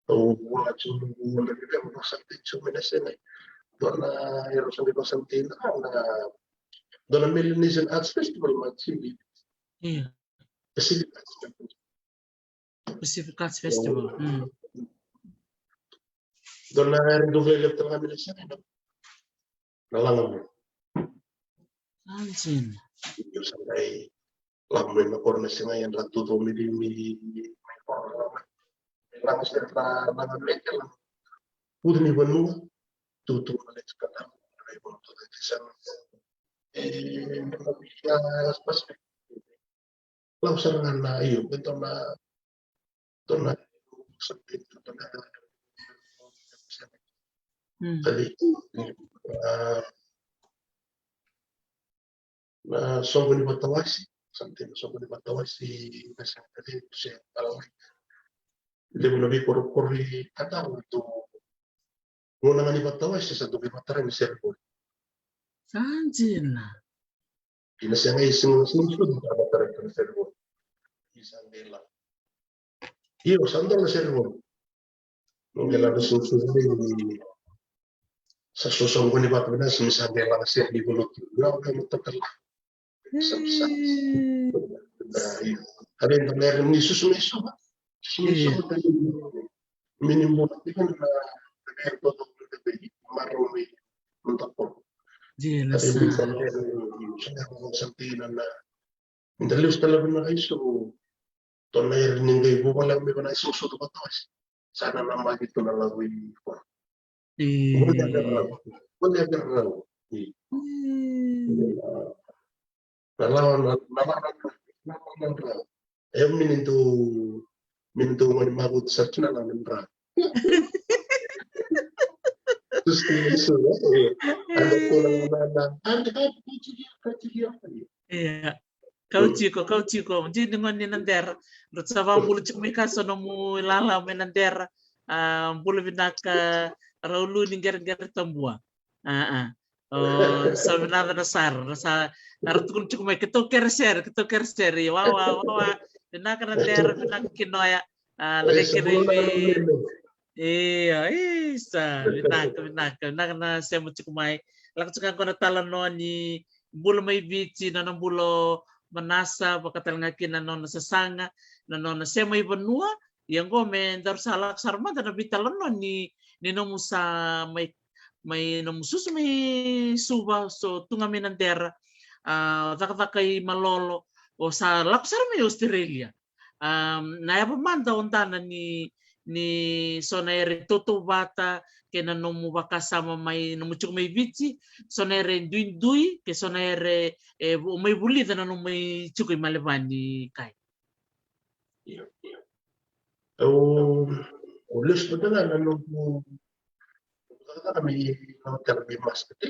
Au vula tu na vula ni vula sa te tu mai na sena. Dua na ero sa ni vasa te na na dua na Melanesian Arts Festival ma timi. Ia. Pacific Arts Festival. Pacific Arts Festival. Dua na ero dua vula left na Melanesian na na laga mu. Anjin. Io sa dai laga mu na koro na sega i dra tutu mi mi mi koro na laga sega na laga meke laga. Putu ni vanua tutu na leti kata na i vanua tutu na tisa. E na via spasi. Lau sara ga na io, me dua na, dua na, sa te, dua na, mm. Tadi, ah, na soqo ni vatawasi, sa te na soqo ni vatawasi, na sa te, se, ah, levu na veikorokoro i Tadau, tu, Gauna ga ni vatawasi sa dau veivatarai na serevoni. Sa dina. Ina sega i siga siga siga sa vatara na serevoni. Isa dela. Io, sa dela na serevoni. Nunga la na siga siga ni sa sosoqoni vata vinaka sa mi sa dela na serevoni. Nau na matata la. Ave na mera ni susu mai suva. Susu mai suva. Mini mo na tika na mera to to na mera to to na mera to. Dina sa. Ave na mera ni susu mai suva. Inda liu stala na isu. Tona era ni qai vuvale mai vana isu sutu vata wasi. Sa na namaki tu na lavo i koro. Vole a vera rau. Vole a vera rau. Na lavo, na lavo, na lavo. E mini tu, mini tu mani mavu tu sa tu na lavo ni bra. Tu si ni su, eh. Anda ko na na na. Anda ka tu tu ya, ka tu ya. Ia. Kau tiko, kau tiko. Dini gone ni Nadera. Rau sa vakabula tiko mai ka so nomu ilala mai Nadera. A, bula vinaka Raulu ni Qereqere Tabua. A, a. O, sa vinaka na sara. Sa, era tukuna tiko mai, keitou kere sere, keitou kere sere. Wa, wa, wa, wa. Vinaka Nadera, vinaka Kinoya. A, na qai kerei vei. Io, isa, vinaka, vinaka, vinaka na sema tiko mai. Lako tiko ga qo na talanoa ni bula mai Viti, na nona bula o Vanasa, vaka tale ga kina na nona sasaga, na nona sema i vanua. Ia qo me daru sa lako sara mada na veitalanoa ni, ni nomu sa mai, mai nomu susu mai Suva, so tu ga mai Nadera, a, cakacaka i Malolo, o sa lako sara mai Australia. Am, na yava mada o dana ni, ni so na era i tautauvata kei na nomu vakasama mai, nomu tiko mai Viti, so na era i duidui, kei so na era e, o mai vulica na nomu mai tiko i Melevani kai. Io, io. Au, au lesu vata ga na noqu cakacaka mai na hotel mai Muscat.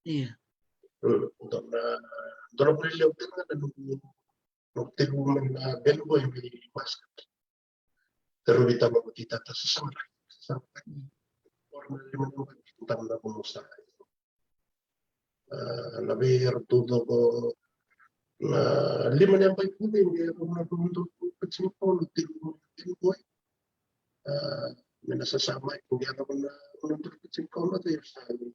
Ia. Dua na, dua na vuli levu tale ga na noqu, noqu tekivu mai na veli qo mai Muscat. Terovi tale noqu titata sasama. Sasama. Ora na lima na noqu titata na noqu musa. Na vei era taucoko na lima na yabaki kece, e rau na rau na tiko na tiko e me na sasama e rau na rau na tiko na tiko na tiko sa ni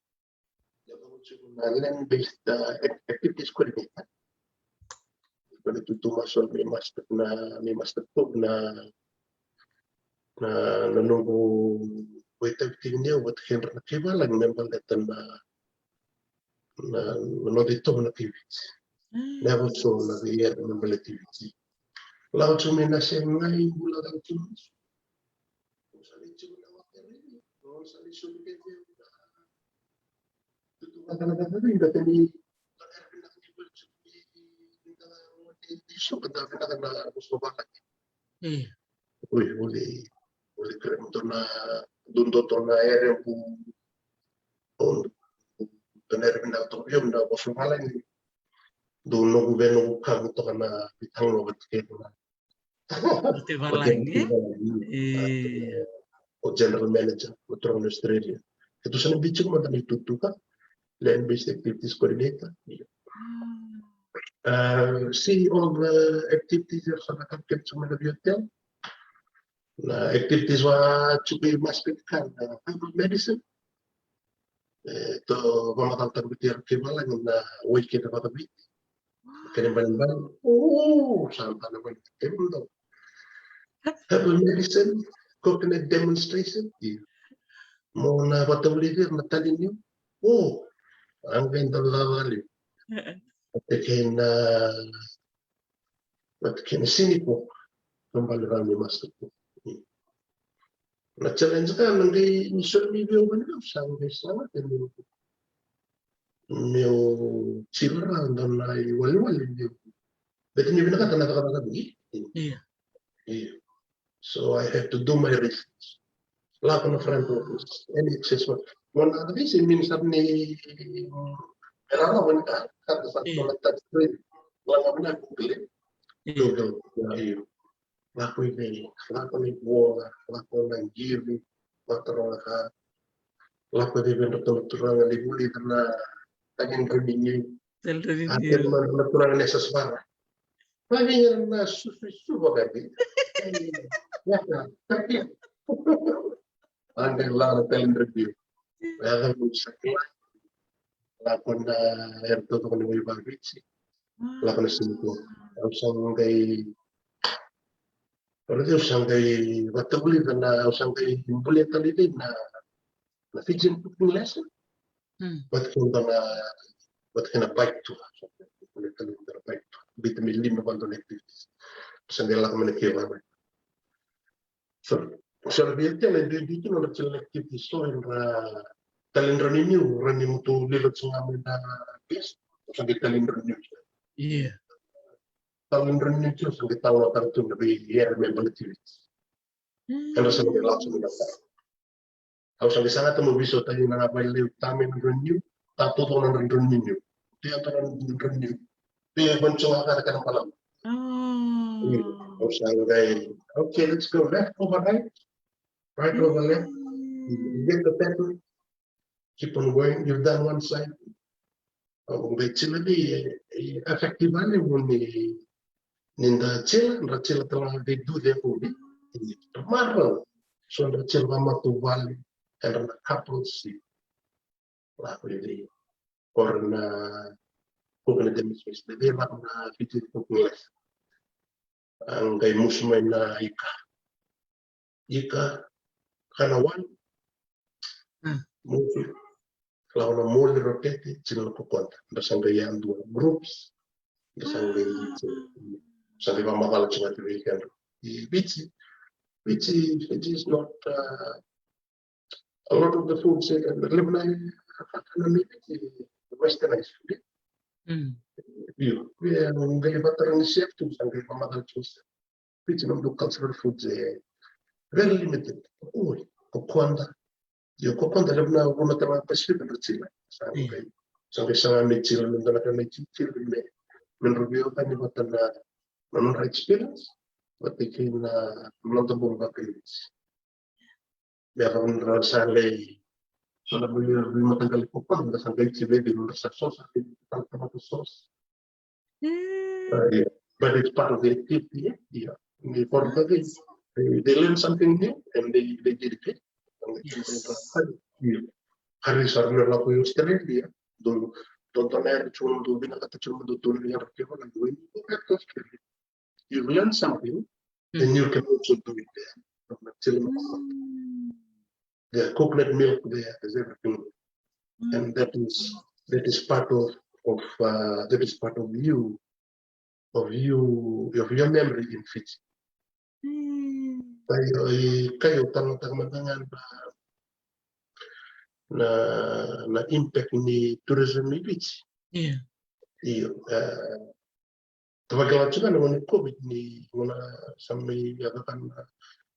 na tiko na land based activities coordinator. Ko na tutu maso me master na me master tu na na na noqu vakaitavi tiko ni au vata kei ira na kaivalagi me baleta na na na noda itovo na kai Viti. Never so na vei ira me baleti Viti. Lako tu me na se ngai bula lako tu. Sa ni tu na waka ni sa ni so ni ke ni tutu na kana kana ni da teni Ui, uli, uli kere mo dua na, dua na area bu, dua na area vinaka toka vei au na vosa valagi. Dua noqu vei noqu kamu toka na veitalanoa vata kei na. Vata kei valagi. O general manager, o turaga na Australia. Keitou sa na biuta tiko mada na itutu ka, land based activities coordinator. Uh, see all the activities that are happening in the hotel. Na activities wa to be maspet ka na herbal medicine. E, to vamacala tabu tia ke vala na wai ke na vata Viti. Kena bani bani. Oh, sa na bani bani. Herbal medicine, coconut demonstration. Mo na vata vuli na tali niu. Oh, ang ganda lavali. Vata kei na, vata kei na siniko. Kambali rau ni master ko. Na challenge ka na qai ni soli ni vei au vani vei au sa qai sa na teni. Meu tila ra da na i waliwali meu. Beti ni vinakata na cakacaka vei. Ia. Ia. So I have to do my research. Lako na front office, any access one. Mo na cakacaka se mean sa ni era la wani ka, ka sa na touch screen. Lako na Google. Google. Ia. Lako i vei, lako na ivola, lako na qiri, lako na ka, lako i vei vei na turaga ni vuli na tagi drau ni niu. A tele na turaga ni sasvara. Vavega na sususu vakati. Ia, ia. Ande la na tele drau ni niu. Ia, ia. Lako na era taucoko ni wai vaviti. Lako na sini ko. Au sa qai, au sa qai vatavulica na, au sa qai bulia tale vei na, na Fijian cooking lesson. Vata kei na, vata kei na bike tour. Bulia tale vei na bike tour. Biuta me lima vata na activities. Au sa qai lako mai na kevana. So, so na via tena e duidui tu na nodra children activities so era talidra ni niu, ra ni mutu lilo tu ga mai na base, sa qai talidra ni niu. Ia. Talidra ni niu tu, sa qai talo tale tu na vei era me baleti Viti. Era sa qai lako tu na ka. Au sa qai sagata mo viso tani na vale leu tame na drau ni niu, ta toto na drau ni niu. Te ata na drau ni niu. Te vancho ga ka na balavu. Au sa qai, okay, let's go left over right, right over left. Get the pattern. Keep on going. You've done one side. Au qai chila ni, e, e effective ni vuni ni da chila, da chila tala they do their own. Marau. So da chila vakamatavuvale, era na couples. Lako i vei. Or na cook na demonstration. Vei lako na Fiji cooking lesson. A qai musu mai na ika. Ika, kana wale. Musu. Lako na moli rokete, chila na kokoda. Da sa qai yadua groups. Da sa qai, sa qai vakamacala chila vei keda. I Viti, Viti, Viti is not, uh, a lot of the foods, eh, levu na economy, eh, westernized food. Mm. Io, via, um, qai vata na chef tu, sa qai vamacala tu. Viti nomu cultural foods, eh, Very limited. Oi, kokoda. Io, kokoda, levu na vanua tale ga Pacific era jila. Sa qai, sa qai saga me jila, me dua na ka me jila, me, me dra veiwekani vata na, na nodra experience vata kei na noda bula vakaLewici. Me yacova ni ra sa lai, so na veimataqali kokoda, da sa qai jila, nodra sa sosa, tale tamata sosa. Ia. But it's part of the activity, eh? Ia. Ni kora vata, they, they learn something new and they, they dedicate. Ia. Hari sa ra na lako i Australia, dou, dou dua na yara tu, dou vinakata tu, dou tu na yara ke vana, when you go back to Australia, you learn something and you can also do it there. The coconut milk there is everything. And that is, that is part of, of, uh, that is part of you, of you, of your memory in Fiji. Kai, kai au talanoataka mada ga na, na, na impact ni tourism i Fiji. Io, uh, tavakila tu ga na gauna ni COVID ni gauna sa mai yaco na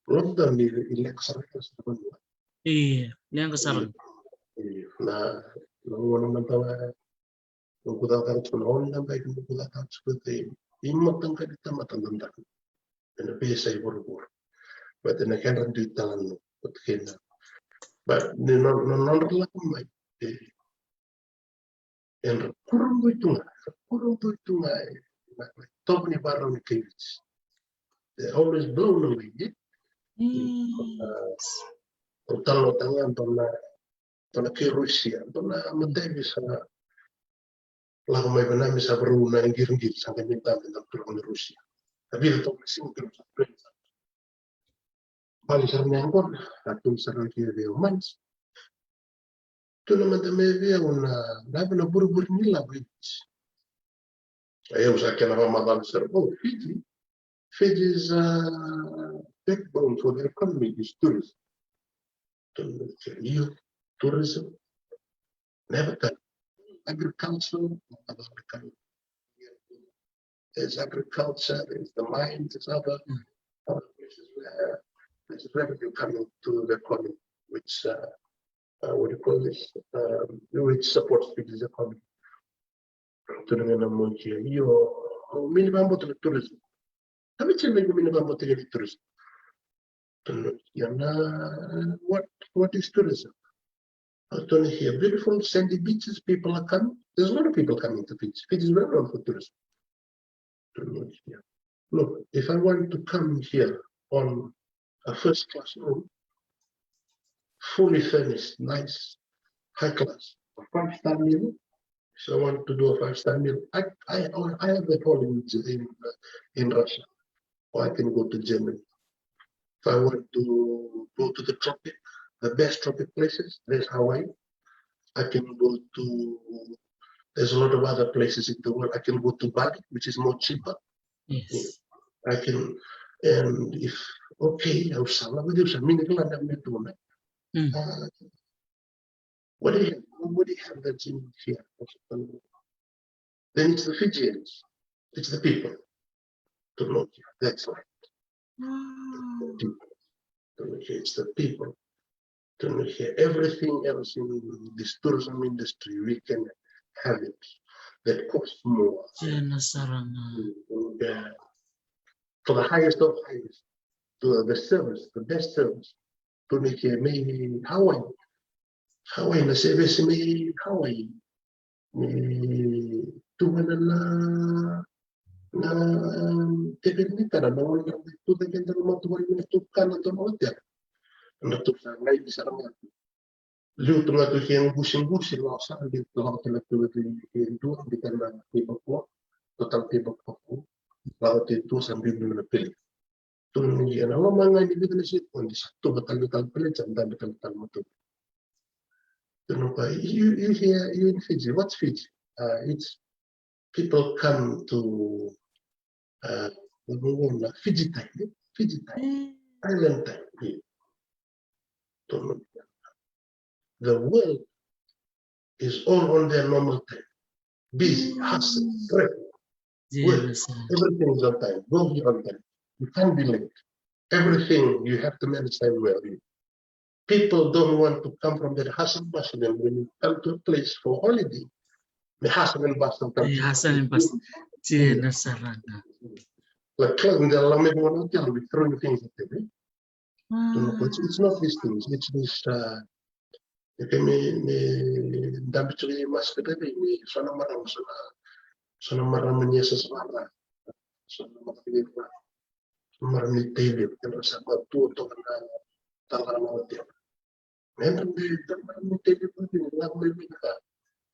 lockdown ni, ni leqa sara, leqa sara. Io, leqa sara. Io, na, na gauna mada ga noqu cakacaka tiko, na gauna mada ga noqu cakacaka tiko, e, e mataqali tamata daru ena veiyasai vuravura. But ena kedra dui talanoa, but kena, but ni no, no, nodra lako mai, e, era kurabui tu ga, era kurabui tu ga, e, na, na itovo ni vakarau ni kai Viti. They're always blown away, e? Au talanoataka ga dua na, dua na kai Rusia, dua na madaivi sa lako mai vei na, me sa varau na qiriqiri, sa qai mai dabe na turaga ni Rusia. A vica toka na siga keirau sa train sara. Bale sara na yaqona, a tukuna sara vei au, Mans, tukuna mada mai vei au na, na cava na vurevure ni lavo i Viti. Ia au sa kena vakamacala sara, oh, Fiji. Fiji is a backbone for the economy is tourism. Io, tourism. Never done. Agriculture, there's agriculture, there's the mines, there's other, other places where there's revenue coming to the economy, which, uh, uh, what do you call this? Um, which supports Fiji's economy. Tukuna ga na moki, io, mini vabota na tourism. Kami cina mini vabota na tourism. Tukuna, ia na, what, what is tourism? Tukuna here, beautiful sandy beaches, people are coming. There's a lot of people coming to Fiji. Fiji is well known for tourism. Look, if I want to come here on a first class room, fully furnished, nice, high class, a five star meal. So I want to do a five star meal. I, I, I have a hall in, in, in Russia, or I can go to Germany. If I want to go to the tropic, the best tropic places, there's Hawaii. I can go to, there's a lot of other places in the world. I can go to Bali, which is more cheaper. Yes. I can, and if, okay, au sa lako, au sa mini kila na me tu na. Uh, what do you have? What do you have that's in here? Then it's the Fijians. It's the people. That's right. Wow. It's the people. Everything else in this tourism industry, we can have it. That costs more. And, uh, for the highest of highest, to the service, the best service. Tukuna ke mai Hawaii. Hawaii, na sevesi mai Hawaii. Ni tu vana na, na teveli ni tara, na gauna tu cake na matavuvale, na tu kana tu na hotel. Na tu sa qai ni sara ga. Liu tu ga tu ke qusiqusi, lako sara, liu tu, lako tu na tu ke dua, biuta na table four, total table four. Lako tu sa biu na pele. Tukuna ni ena loma ga ni vica na sekodi sa tuva tale na tale plate, sa dabe tale na tale matavuvale. Tukuna, you, you here, you in Fiji? What's Fiji? Uh, it's people come to, uh, Fiji time, eh? Fiji time, island time. Tukuna, the world is all on their normal time. Busy, hustle, traffic, work. Everything is on time. Go here on time. You can't be late. everything you have to manage time well. People don't want to come from that hustle bustle, and when you come to a place for holiday, the hustle and bustle comes. E hustle and bustle. Dina sara ga. Like, close the lamp, one hotel, we throwing things at them. It's, it's not these things. It's this. Uh, okay, me me dabi tu ni mas kata ni so na marama, so na so na marama ni asa savara, so na marama ni ra, so na marama ni tele, kena sa ba tu to na tala na hotel. Nenda ni tala na hotel ni la me me ka.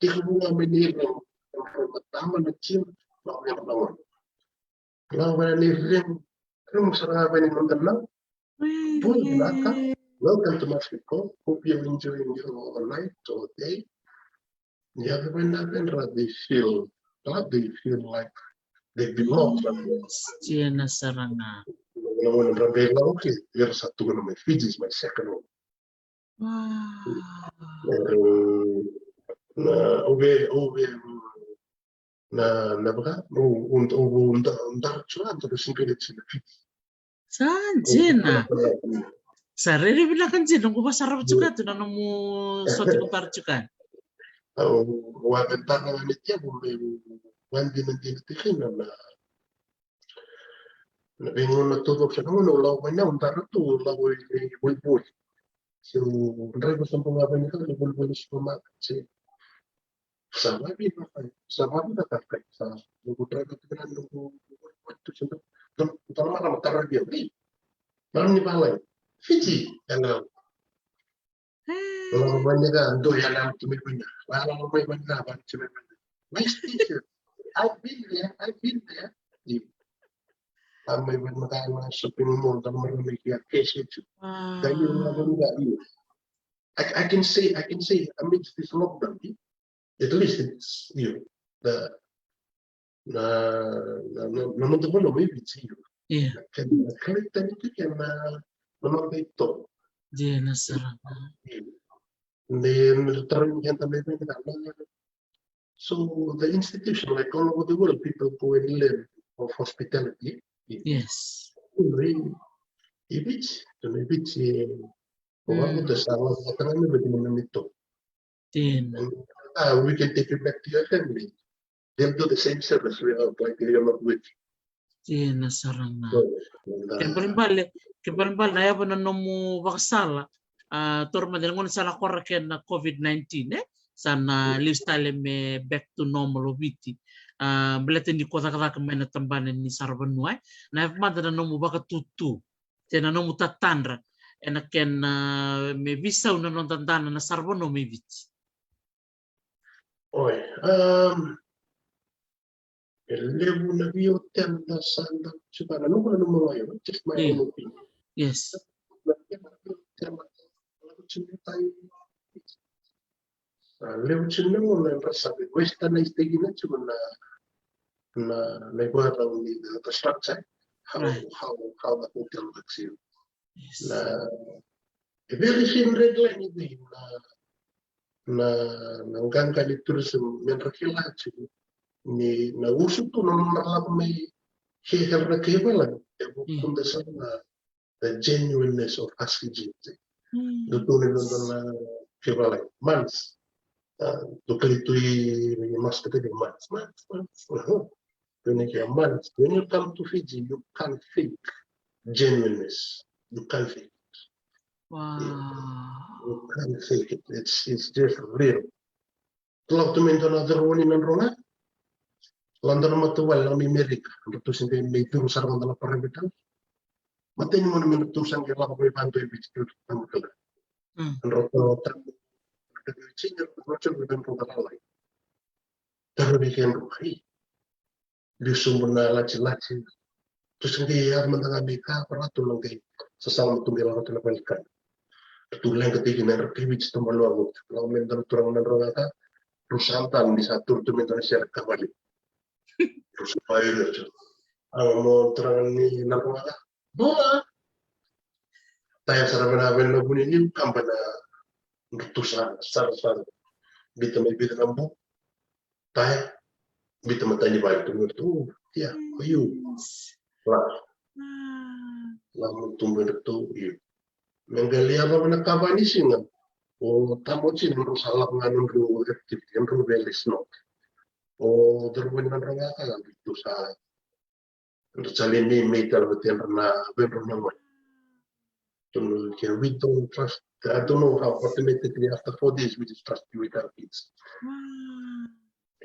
Tiko bunga me ni ro, ro matama na tim, ma me na ro. Lau vaya ni ring, ring sara vaya ni noda lau. Pun naka, welcome to Mexico. Hope you're enjoying your night or day. Ni yaco mai na vendra, they feel glad, they feel like they belong somewhere. Dina sara ga. Na gauna dra bela, okay, era sa tukuna mai Fiji is my second home. Wow. Na ove ove na na vaka o o o da da chua da single china Fiji. Sa dina. Sa rere vinaka dina, noqu vasarava tiko tu na nomu soti ko tara tiko. Au wa ventana ni tiavu me wandina dina tikina na na veigauna taucoko. Sa na gauna au lako mai na au dara tu, au lako i volivoli. Se u draiva sa boga vei na ka na volivoli supermarket se sa vavi na kai, sa vavi na kai, sa noqu draiva tu na noqu volivoli tu se na dona marama tara via vei marama ni valai Fiji. Ena Lako mai ni ka, dua ya na tu mai vanya. Wa lako mai vanya, wa tu mai vanya. Nice t-shirt. I've been there, I've been there. Ia. A mai vanya ka na shopping mall, ka mara mai kia cash itu. Ka ia na vanya ia. I, I can say, I can say, amidst this lockdown, at least it's, you know, the na na na na noda vanua mai Viti. Ia. Na kena, na kena tani tu kena na noda itovo. Dina sara. Ni na tara ni keda mai vei na na. So the institution, like, all over the world, people go and learn of hospitality. Yes. I Viti, i Viti, o vako te sa la sa tara ni vei na itovo. Dina. Ah, we can take you back to your family. They'll do the same service without, like, you're not with. Dina sara ga. Ke balebale, ke balebale na yava na nomu vakasala. A, toro mada na gauna sa na kora kena COVID nineteen, e? Sa na lesu tale me back to normal o Viti. A, baleta ni ko cakacaka mai na tabana ni saravanua, e? Na yava mada na nomu vakatutu. Se na nomu tatadra ena kena me veisau na noda dana na saravanua mai Viti. Oi, um, e levu na vei hotel da sa da tiko na noqu nanuma ga, just my own opinion. Yes. Sa levu tiko na gauna era sa westernized-taki na tiko na na na ivakarau ni the structure, how how how the hotel works. Na e very thin red line i vei na na na qaqa ni tourism me ra kila tiko ni na usutu na nodra lako mai kei era na kei valagi e vuku da sa na the genuineness of Husky Jeans. Dou tukuna na kevaka months, dou kali tu i mask tani months, months, months. When you come to Fiji, you can't fake genuineness. You can't fake it. Wow. You can't fake it. It's it's just real. Lako tu mai dua na curu ni na droga. Lako dua na matavuvale lako mai Merika. Dra tu se qai mai curu sara mada na private house. Mateni mona me dra tu sa qai lako mai vadua e Viti tu na matavuvale. Dra tu na tabu. Dra tu na cina, dra tu na cina, dra tu na lalai. Dra tu na cina, dra tu na Biu sobu na latilati. Tu se qai yaco mada ga mai ka, vara tu na qai sasaga tu qai lako tu na vale ni kana. Tu leqa tiko na dra kai Viti tu malua votu. Lako mai dua na turaga na droga ka. Rusa mada ni sa turu tu mai dua na sere kavali. Rusa pa ira tu. A mo turaga ni na droga ka. Bula. Taya sara vena vena vuni ni kaba na dra tu sara sara sara. Bita mai bita na bu. Taya, bita matai ni vale tu, tu, ia, ko iu. La. Lamu tubu e dratou, io. Me qai lai yacova na ikava ni siga, o tamata ni drau sa lako ga na nodrau activity, e drau vele snow. O cauravou ni nodrau ga ka, vitu sa, drau sa lai meimei tale vata kei drau na, vei drau na gone. Tukuna ke, we don't trust. I don't know how automatically after four days we just trust you with our kids.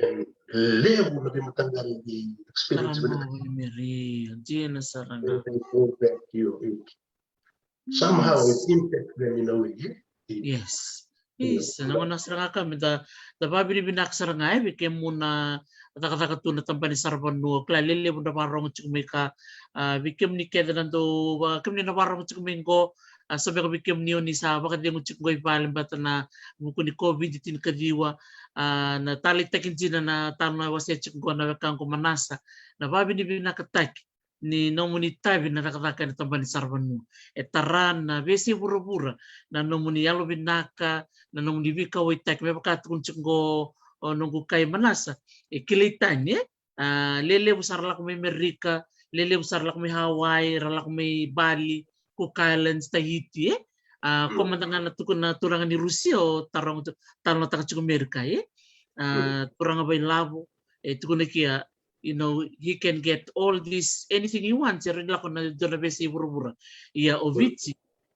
And levu na veimataqali experience. Sara vinaka. Dina sara ga. They go back to your age. Somehow it impacts them in a way, eh? Yes. Isa, na gauna sara ga ka me da, da vavinavinaka sara ga, e, vei kemuni na cakacaka tu na tabana ni saravanua, kila lelevu da varogo tiko mai ka, a, vei kemuni kece na dau, a, kemuni na varogo tiko mai qo, a, so beka vei kemuni oni sa vakacegu tiko qo i vale, baleta na vuku ni COVID tinikaciwa, a, na taleitaki dina na talo na wasea tiko qo na wekaqu Manasa, na vavinavinakataki ni nomuni tavi na cakacaka ena tabana ni saravanua. E tara na veiyasai vuravura na nomuni yalovinaka, na nomuni veikauwaitaki, me vaka tukuna tiko qo o noqu kai Manasa, e kilai tani, e? A, lelevu sa ra lako mai Amerika, lelevu sa ra lako mai Hawaii, ra lako mai Bali, Cook Islands, Tahiti, e? A, ko mada ga na tukuna na turaga ni Rusia o taroga tu, talanoataka tiko Amerika, e? A, turaga Vailavo, e tukuna kia, you know, he can get all this, anything he wants, e rawa ni lako na dua na veiyasai vuravura. Ia o Viti,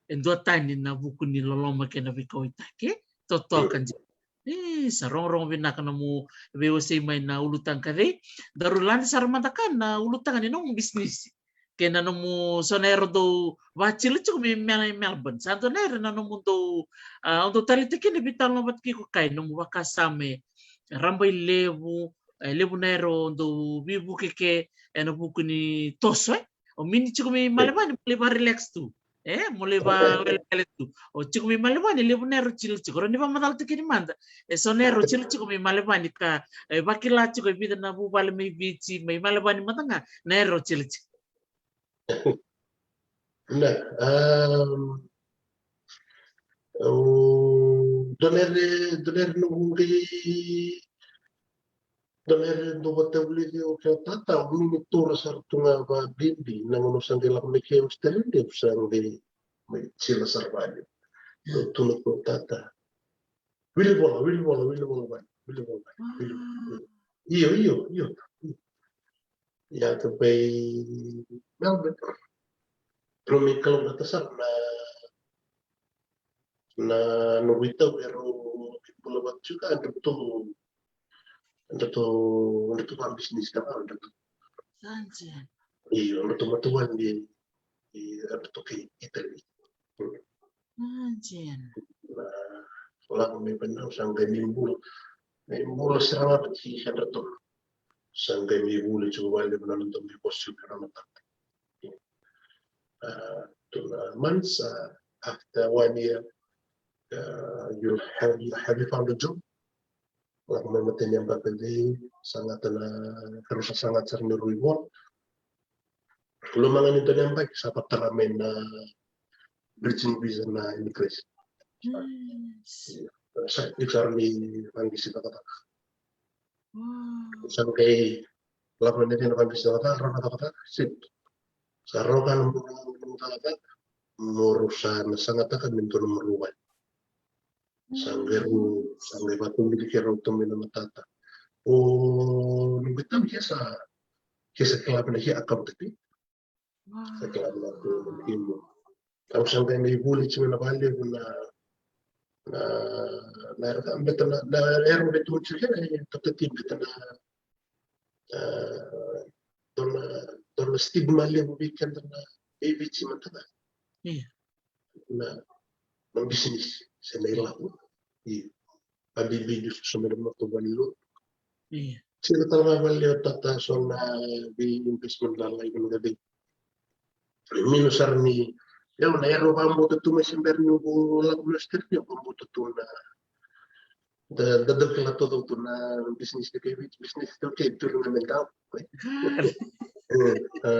e dua tani na vuku ni loloma kei na veikauwaitaki, e? Totoka dina. E, sa rogorogo vinaka nomu veiwasei mai na ulutaga ka cei. Daru lade sara mada ka na ulutaga ni nomu bisinisi. Kei na nomu so na era dau vatili tiko mai Mel-, Melbourne. Sa dua na era na nomu dau, a, au dau taleitaka kina veitalanoa vata kei ko kai, nomu vakasama e rabailevu, e levu na era o dau veivuke ke ena vuku ni toso, e. O mini tiko mai Malevani, mo lai va relax tu. E, mo lai va welewele tu. O tiko mai Malevani, levu na era o tili tiko. Rawa ni vakamacalataki kina mada. E so na era o tili tiko mai Malevani ka, e, vakila tiko e vica na vuvale mai Viti, mai Malevani mada ga, na era o tili tiko. Na, um, o dua na era, dua na era noqu qai, dua na era dau vatavulici au kei o tata, au mini tura sara tu ga vabibi, na gauna au sa qai lako mai ke Australia, au sa qai mai tila sara vale. Au tukuna kei o tata, wili vola, wili vola, wili vola vale, wili vola vale, wili vola. Io, io, io. Ia, tu bai Melbourne. Rau mai kalougata sara na, na noqu itau, erau bula vata tiko, a, dratou, dratou, dratou vabisinisi ka, a, dratou. Sa dina. Io, dratou matavuvale ni, ni, dratou kai Italy. Sa dina. Na, lako mai vei rau, sa qai mai bula. Mai bula sara ga vata kei kedratou. Sa qai mai vuli tiko vakalevu na noda mai vosa tiko kei na matata. A, two months, a, after one year, a, you have, you, have you found a job? Lako mai matai ni yabaki, sa gata na, keirau sa gata sara ni rui vola. Loma ga ni dua na yabaki sa vakatara mai na bridging visa na immigration. Sa, iko sa rawa ni vaqisi cakacaka. Sa qai lako na cei na vaqisi cakacaka, rawa na cakacaka, sip. Sa rawa ga na nomu cakacaka, mo rau sa na sagataka me dua na marau wale. Sa qai rau, sa qai vakatubili keirau tu mai na matata. O noqu itau ke sa, ke sa kila vinaka, ke accountability. Sa kila vinaka tu na kemu. Au sa qai mai vuli tiko na vakalevu na, na, na, na, beta na, na era beta tiko na, e, tata ti beta na, a, dua na, dua na stigma levu vei keda na, vei Viti mada ga. Io. Na, na bisinisi se na ilavo. Io. A bibi ni so me na matavuvale lotu. Io. Sega tale ga vale o tata so na vei investment lalai na gade. Mino sara ni, io, na era au vakabauta tu mai se bera niu lako mai Australia, au vakabauta tu na, da, da dau kila taucoko tu na bisinisi, da kai Viti, bisinisi, da kai tu na me dau. E, a,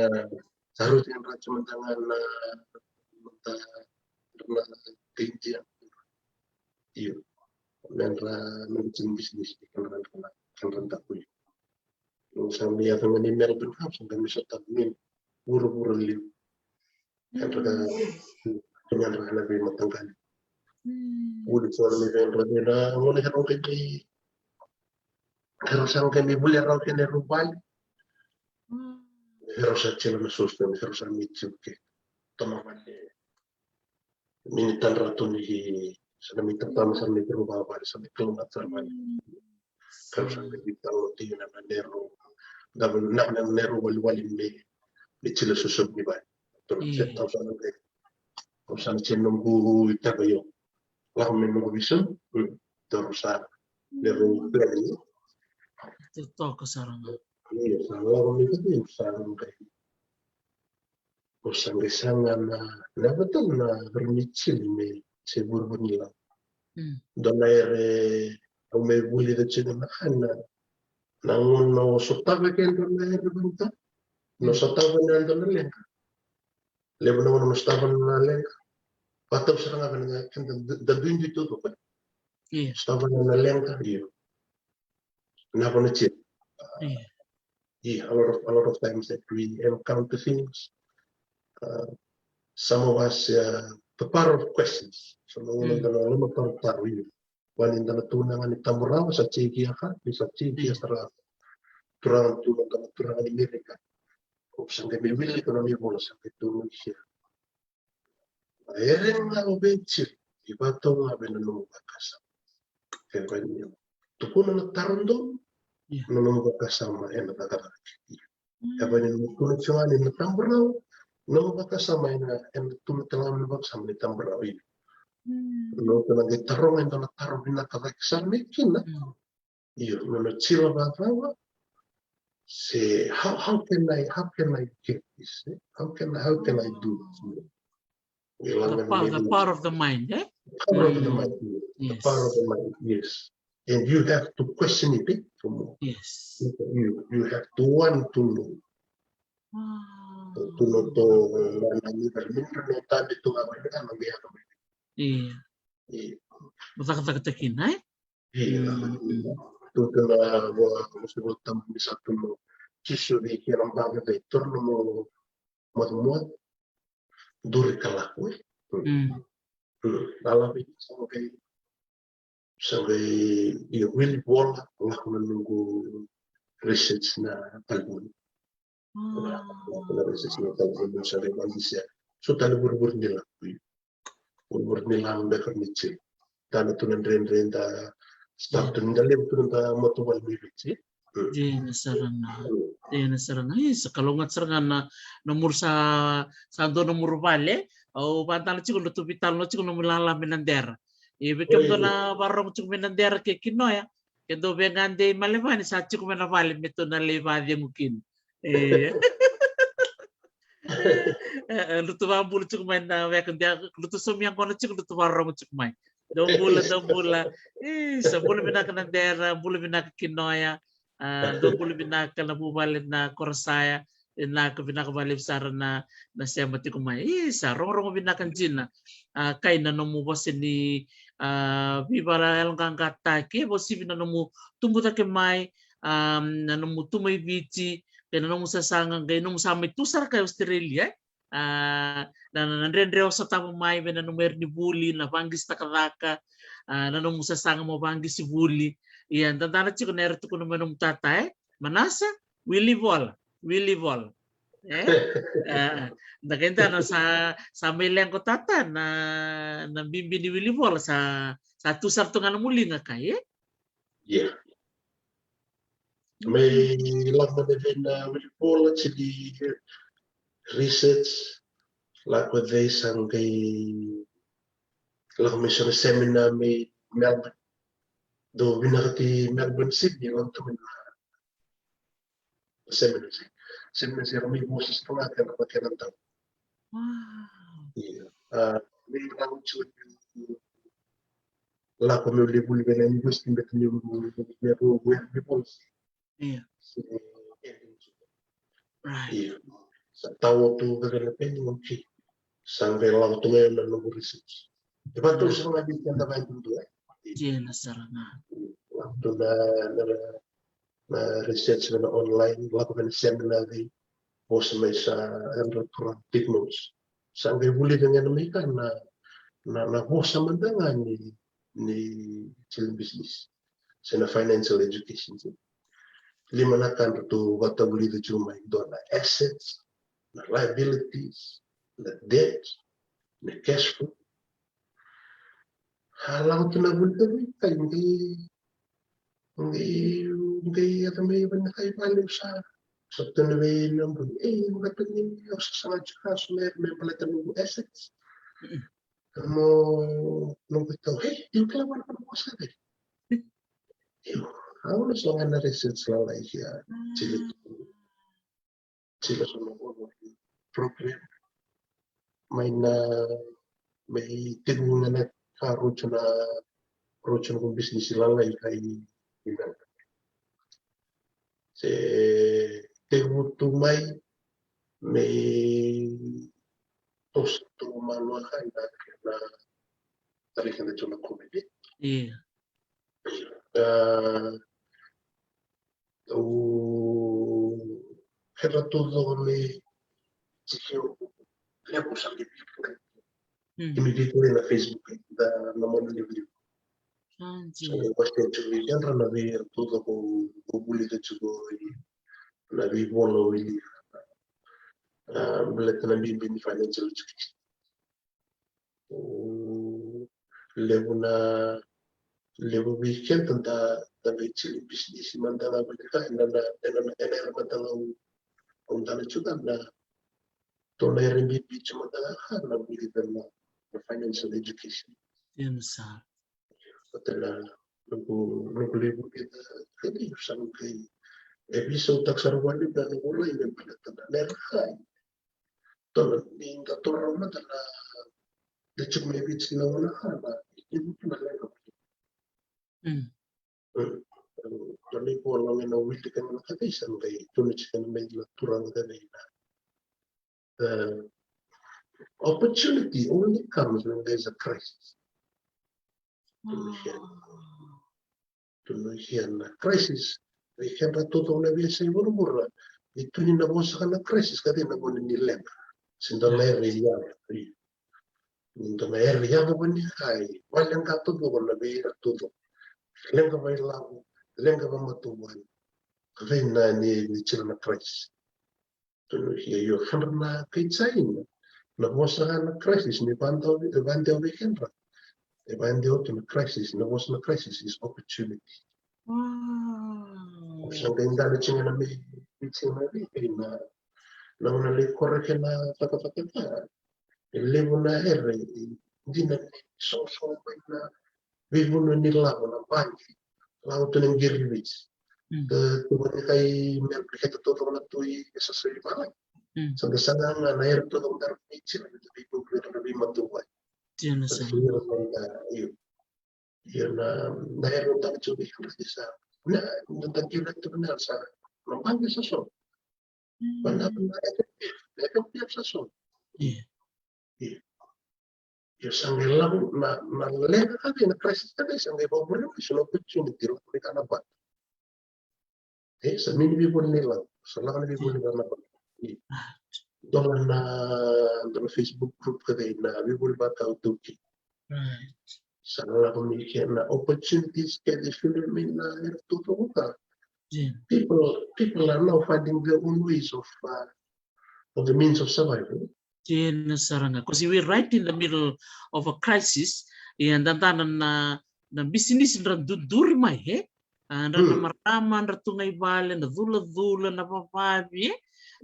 sa rauti na raca mada ga na, mada na kai India. Io, me ra, me ra tiko bisinisi, ke ra, ke ra, ke ra dau kuli. Au sa mai yaco ga ni Melbourne, au sa qai mai sota mai vuravura levu. Yadra ka, yadra ka na veimataqali. Vuli sara ni yadra ni na gone, yadra qai ni, yadra sa qai ni vuli yadra kei na rau vale. Yadra sa tila na soso, yadra sa mai tiko ke. Toma vale. Ni ni tadra tu ni sa na mai tatama, sa na mai rau vale, sa na mai kalougata sara vale. Ka rau sa qai veitalo tiko na neirau, na, na neirau waliwali me, me tila soso ni vale. Rau sa tau sa na qai, rau sa na tiko noqu itaka io. Lako me noqu vision. Rau sa, neirau plan. Totoka sara ga. Io, sa lako me itaka io sa na qai. Au sa qai saga na, na vata na Varanitini me se vurevure ni lako. Dua na ere au mai vulica tiko na ka na, na gauna o sotava ke dua na ere vata. Na sotava na dua na leqa. Levu na gauna na sotava na leqa. Vata sara ga vei na keda da duidui tu tu. Sotava na leqa, io. Na vana tiko. Yeah, a lot of, a lot of times that we encounter things. Uh, some of us, uh, the power of questions. So na gauna da na loma tarotaro, io. Vani da na tukuna ga ni tabu rawa, sa tiko ya ka, ni sa tiko ya sara. Turaga tu na, turaga ni Merika. Au sa qai mai wili ka na ni vola sa qai tu mai sia. E rere ga o vei tiko, e vakatau ga vei na nomu vakasama. E vani, tukuna na taro donu, na nomu vakasama ena cakacaka. E vani, nomu tukuna tiko ga ni na tabu rawa, nomu vakasama ena, ena tukuna tale ga na vakasama ni tabu rawa. Io. Nomu tukuna qai taroga e dua na taro vinaka cake sara mai kina. Io, nona tila vakawa. Say, how, how can I, how can I get this, eh? How can, how can I do this? The power, the power of the mind, eh? Power of the mind, yes. The power of the mind, yes. And you have to question it, eh, for more. Yes. You, you have to want to know. Wow. To know to, na, na, ni, ni, ni, no tabi tu nga, na, na, na, na, na. Io. Io. Mo cakacakataka kina, eh? Io. Tukuna vua, vua, vua, tabu ni sa tukuna o Jisu vei kena baka vei, taura na nomu mocemoce, duri ka lako, e. Mm. Mm. Lala vei, sa qai, sa qai, io, wili vola, lako na noqu research na Kalivoni. Lako na research na Kalivoni, sa qai vaqisi. So tale vurevure ni lako, io. Vurevure ni lako beka ni tiko. Tana tu na dredre da start tu ni da levu tu na da matavuvale mai Viti. Dina sara ga. Dina sara ga. Isa, kalougata sara ga na, na nomu sa, sa dua na nomu vale. Au vakadala tiko na tu veitalanoa tiko na nomu lala mai Nadera. Ia vei kemudou na vakarorogo tiko mai Nadera kei Kinoya. Ke dou via gade i Melevani sa tiko mai na vale me tou na lai vakacegu kina. E. E, e, lutu vakabula tiko mai na weka dia, lutu saumi yaqona tiko, lutu vakarorogo tiko mai. Dou bula, dou bula. Isa, bula vinaka Nadera, bula vinaka Kinoya. A, dou bula vinaka na vuvale na Korosaya. Vinaka, vinaka vakalevu sara na, na sema tiko mai. Isa, rogorogo vinaka dina. A, kai na nomu vosa ni, a, veivakaleyaleqaqataki, e, vakauasivi na nomu tubu cake mai, a, na nomu tu mai Viti, kei na nomu sasaga, kei na nomu sa mai tu sara kai Australia, e? A, na, na, na dredre o sotava mai vei na nomu ere ni vuli, na vaqisi cakacaka, a, na nomu sasaga mo vaqisi vuli. Ia, dadana tiko na era tukuna mai nomu tata, e? Manasa, wili vola, wili vola. E? A, da keda na sa, sa mai leqa o tata na, na bibi ni wili vola, sa, sa tu sara tu ga na nomu liga kai, e? Ia. Me lako mai vei na wili vola, tiko ni research, lako cei sa qai, lako mai so na seminar mai Melbourne. Dou vinakati Melbourne, Sydney, lako tu mai na seminar, seminar, seminar, era mai vosa sara ga kena, kena tau. Wow. Ia. A, me lako tiko, lako meu lai vuli vei na university, beta meu, meu, meu, meu, meu, Io. Right. Io. Sa tau tu vei na peni, okay. Sa qai lako tu mai na noqu research. E vata sara ga vei keda vakaduidui, e. Dina sara ga. Lako tu na, na, na research vei na online, lako vei na seminar, vosa mai sa, era tu ra take notes. Sa qai vulica ga na mai ka na, na, na vosa mada ga ni, ni children business. Se na financial education. Lima na ka drau vatavulica tiko mai, dua na assets, na liabilities, na debt, na cash flow. A lako tu na vuli tani kai ngi ngi ngi ata mai vani kai vale usa. Sa tani vei na bui. E, uga tani usa sa nga tiko so me me baleta na assets. Mo no ko tau. Hey, you kila vana vana mo sa kai. Io, au na so nga na research lalai ia tili. Tila so na program mai na mai tekivu ga na ka rocho na rocho na business lalai kai ina se tekivu tu mai mai toso tu malua kai na na tarika na tona komedi. Ia. Au kena tu dua me tiko levu sa me viko. Imi viko na Facebook da na mona levu. Sa me wasi tu me kena na vei tu dua ko ko buli ka tiko na vei vola wili. Beleta na bibi ni financial education. Levu na levu vei keda da da vei tili bisinisi mada ga vei ka ena na ena na ena era mada ga au dana tiko ga na tona era bibi tiko mada ga ka na vei ka na na financial education. Io na sa. Kota na noqu noqu levu keda keda io sa noqu kai e vei sa u taksara vale na noqu lai na baleta na era kai. Tona ni da toro mada na da tiko mai Viti na gona ka na ivutu na leqa. Tona ivola ga na wili ka na kavei sa qai tuna tiko na mai na turaga kavei na the opportunity only comes when there's a crisis. Tuna ia na crisis vei kedra totolo na veiyasai vuravura. Ni tuni na vosa ka na crisis ka cei na gone ni leqa se dua na ere i yaco. Ni dua na ere i yaco vani kai valeqa totolo na vei ira totolo. Leqa vailavo, leqa vamatavuvale. Ka vei na ni ni tira na crisis. Tuna ia io kedra na kai China na vosa ga na crisis ni vadeo vei kedra. E vadeo tu na crisis na vosa na crisis is opportunity. Sa qai dana tiko na me tiko na vei na na una lei kora kena vakavakavaka. E levu na ere e dina ni soso mai na veivanua ni lavo na baqe. Lavo tu na qiri Viti. Tuvani kai mea keta totolo na tui e sasoi vale. Sa da saga ga na ere totolo na Viti na veivanua na veimatavuvale. Io na sa. Io. Io na na ere totolo na veivanua sa na na qiri tu na sa na baqe sa so. Mana na F M P F sa so. Io sa qai lako na na leqa ka vei na crisis ka vei sa qai vauvuli mai so na opportunity lako ni kana vata. E sa mini vivuli ni lako sa lako ni vivuli ni kana vata. Dola na dola Facebook group ka vei na vivuli vata au tuki. Sa lako ni kena opportunities kece fili mai na era tutuku ka. People people are now finding their own ways of uh, of the means of survival. Ena sara ga because we right in the middle of a crisis. Ia dadana na na bisinisi dra duduri mai e dra na marama dra tu ga i vale na culacula na vavavi e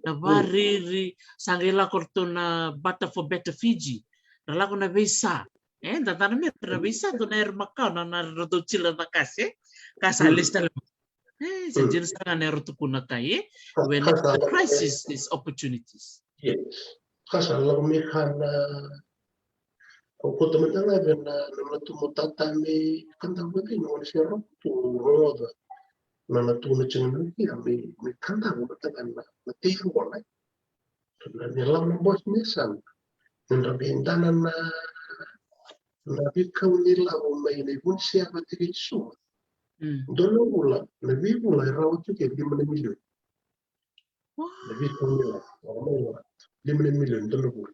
na variri sa qai lako ratou na Barter for Better Fiji. Ra lako na veisa e dadana me ra na veisa dua na era makau na na ratou tila na kase ka sa lesi tale. E sa dina sara ga na era tukuna kai e when the crisis is opportunities. Ka sa lako me ka na au kota mada ga vei na na tu mo tata me kada vei na ona se ro tu rogoca. Na na tu na tiko na kia me me kada mo mada ga na na tei rogoca. Na ni lavo na boss ni sana. Ni dra vei dana na na veikau ni lavo mai na ivuni se yava tiko i suma. Dua na vula na veivula e rawa tiko e lima na milioni. Na veikau ni lavo mai na lima na milioni dua na vula.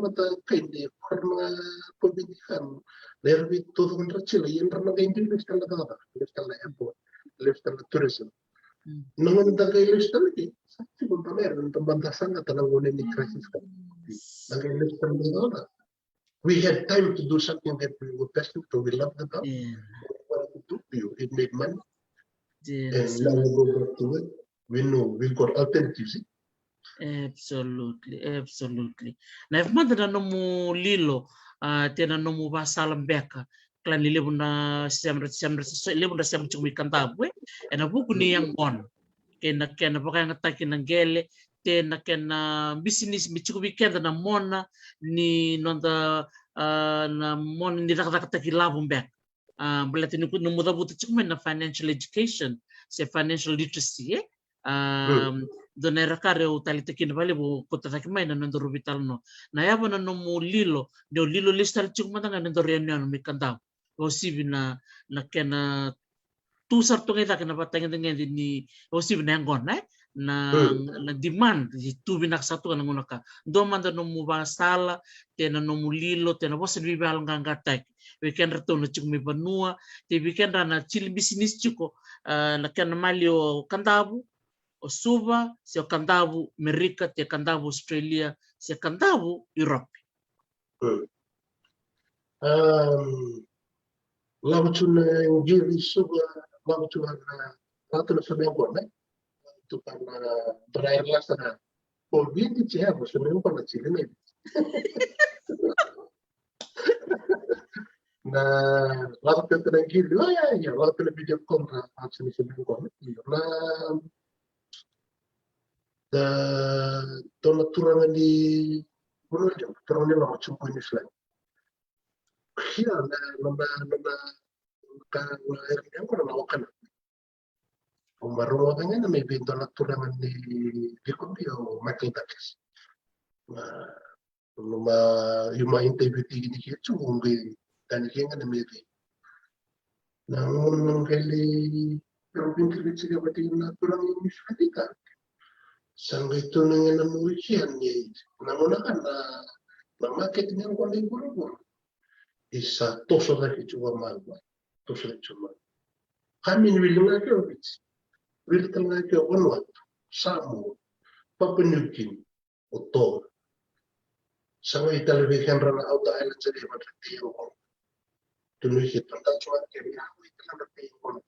mata kai de kor na COVID kan. Na era vi tudo contra Chile, e era na kai de lifestyle da da, lifestyle da airport, lifestyle da tourism. Na mata da kai lifestyle ki, sa ti ko da mera, da banda sanga ta na ngone ni crisis kan. Da kai lifestyle da da. We had time to do something that we were passionate, so we loved about. What to do, you, it made money. And now we go back to it. We know we've got alternatives. Absolutely, absolutely. Na e mada na nomu lilo, a, te na nomu vasala beka. Kila ni levu na semra, semra, levu na semra tiko mai Kadavu, e? E na vuku ni yaqona. Kei na kena vakayagataki na qele, te na kena bisinisi me tiko vei keda na mona ni noda, a, na mona ni cakacakataki lavo beka. A, baleta ni nomu cavuta tiko mai na financial education, se financial literacy, e? A, dua na era ka rau taleitaka kina valevu, kauta cake mai na noda ruvi talanoa. Na yava na nomu lilo, ni o lilo lesu tale tiko mada ga na noda rau yanuyanu mai Kadavu. Osivi na, na kena tu sara tu ga i cake na vatagedegede ni, osivi na yaqona, e? Na, na demand, e tu vinaka sara tu ga na gauna ka. Dua mada nomu vasala, te na nomu lilo, te na vosa ni veivakayaloqaqataki vei kedratou na tiko mai vanua, te vei kedra na Chile bisinisi tiko, a, na kena mali o Kadavu, o Suva, se o Kadavu Merika, te Kadavu Australia, se Kadavu Europe. Lavo tu na qiri Suva, lavo tu na ratu na Suva yaqona, e? Lavo tu ka na drai lasa na COVID, se yava Suva yaqona Chile, e? Na lako tiko na qiri, o ya, ya, lako tiko na video call na action ni sebe ko. Na da dua na turaga ni Vanua Levu, turaga ni loma tiko New Zealand. Ia na, na, na, na, ka na era ni yaqona na wakana. O ma rogoca ga na me vei dua na turaga ni Vikobi o Michael Douglas. Ma, ma, io ma interview tiko ni ke tu, o qai tani ke ga na me vei. Na gauna qai lai, pero vinti viti ga vata na turaga ni Filipi. Sa qai tu na gauna mo kia ni, na gauna ka na, na market ni yaqona i vuravura. I sa toso cake tu vakamalua, toso cake tu vakamalua. Ka me ni wili ga ke o Viti, wili tale ga ke o Vanuatu, Samoa, Papua New Guinea, o Tonga. Sa qai tale vei kedra na outer islands e vata tei yaqona. Tukuni ke tada tu ga ke vei yaqona tei yaqona.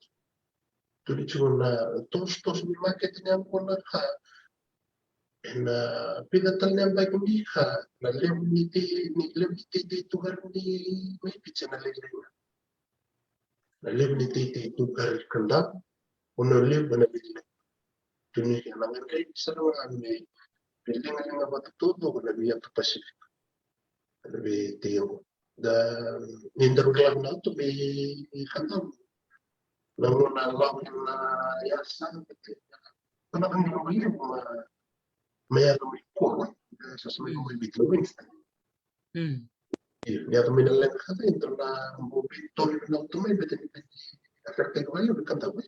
Tukuni tiko na toso, toso ni market ni yaqona ka. Ena vica tale na yabaki ni ka, na levu ni tei, ni levu ni teitei tu qori ni mai Viti na lailai ga. Na levu ni teitei tu qori Kadavu, o na levu na vei levu. Tukuni ke na qai sara ga me vei ligaligana vata taucoko na vei yatu Pacific. Na vei tei yaqona. Da, ni daru lako na tu me Kadavu. Na gauna lako na yasa, na gauna mai levu ma, ma yaco mai Kolo, sa sa mai mai Viti na Winston. Mm. Io, ni yaco mai na leqa ka vei, dua na bogi, tolu na tu mai, beta ni beti, a fera kai vale, me Kadavu.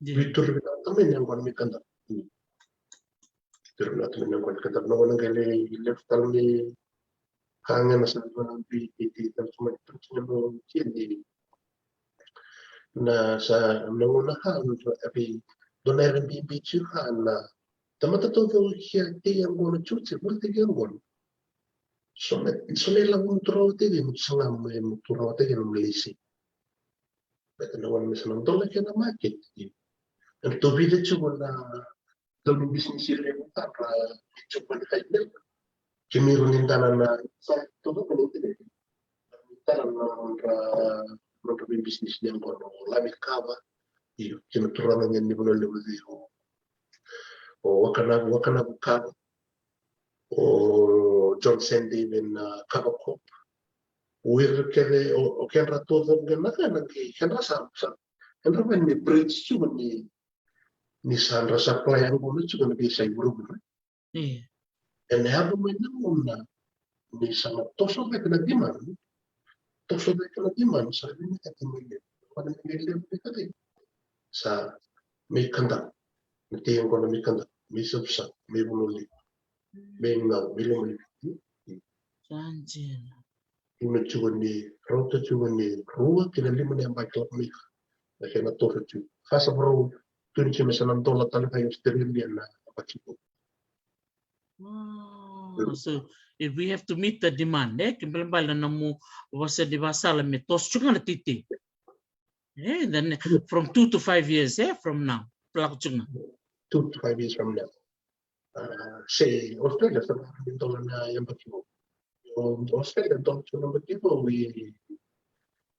Io. Vei tolu na tu mai, ni yaqona me Kadavu. Io. Tolu na tu mai, ni yaqona me Kadavu. Na gauna qai lai left tale ni ka ga na sa na vei, vei, vei, tale tu mai, tale tu mai, no, kia ni. Na sa, na gauna ka, na vei, dua na era bibi tiko ka na, tamata taucoko kia tei yaqona tiko, tiko, tei yaqona. So na, so na ilavo mo tu rawa tiko, mo tu saga mo, mo tu rawa tiko na Malaysia. Beta na gauna me sa na dola kina na market. Era tu vica tiko na, dua na business levu ka ra, tiko na kai levu. Keimami rau ni dana na, sa, tu na kai levu. Dana na, ra, ra business ni yaqona, o Lami Kava. Io, kei na turaga ni Vanua Levu, o, o Wakanavu, Wakanavu Kava. O John Sandeven, a, Kava Corp. O ira kece, o, o kedra taucoko qai na ka na qai, kedra sa, sa, kedra vei ni bridge tu ni, ni sa dra supply yaqona tu na veiyasai vuravura. Io. Ena yaco mai na gauna ni sa na toso cake na demand, toso cake na demand, sa vinakati mai levu. Vaka na mai levu ni ka vei. Sa mai Kadavu. Me tei yaqona mai Kadavu. Mai Savusavu. Mai Vanua Levu. Mai Gau. Mai Lomaiviti. Sa dina. Ena tiko ni, rauta tiko ni rua ki na lima na yabaki lako mai. Na kena toso tiko. Ka sa varau, tukuni tiko me sa na dola tale ka i Australia na yabaki. Oh, so if we have to meet the demand, eh, kena ibalebale na nomu vasa ni vasala me toso tiko ga na teitei. Eh, then from two to five years, eh, from now, lako tiko ga. Two to five years from now. Ah, se Australia sa na dola na yabaki vou. O Australia dola tiko na yabaki vou, i,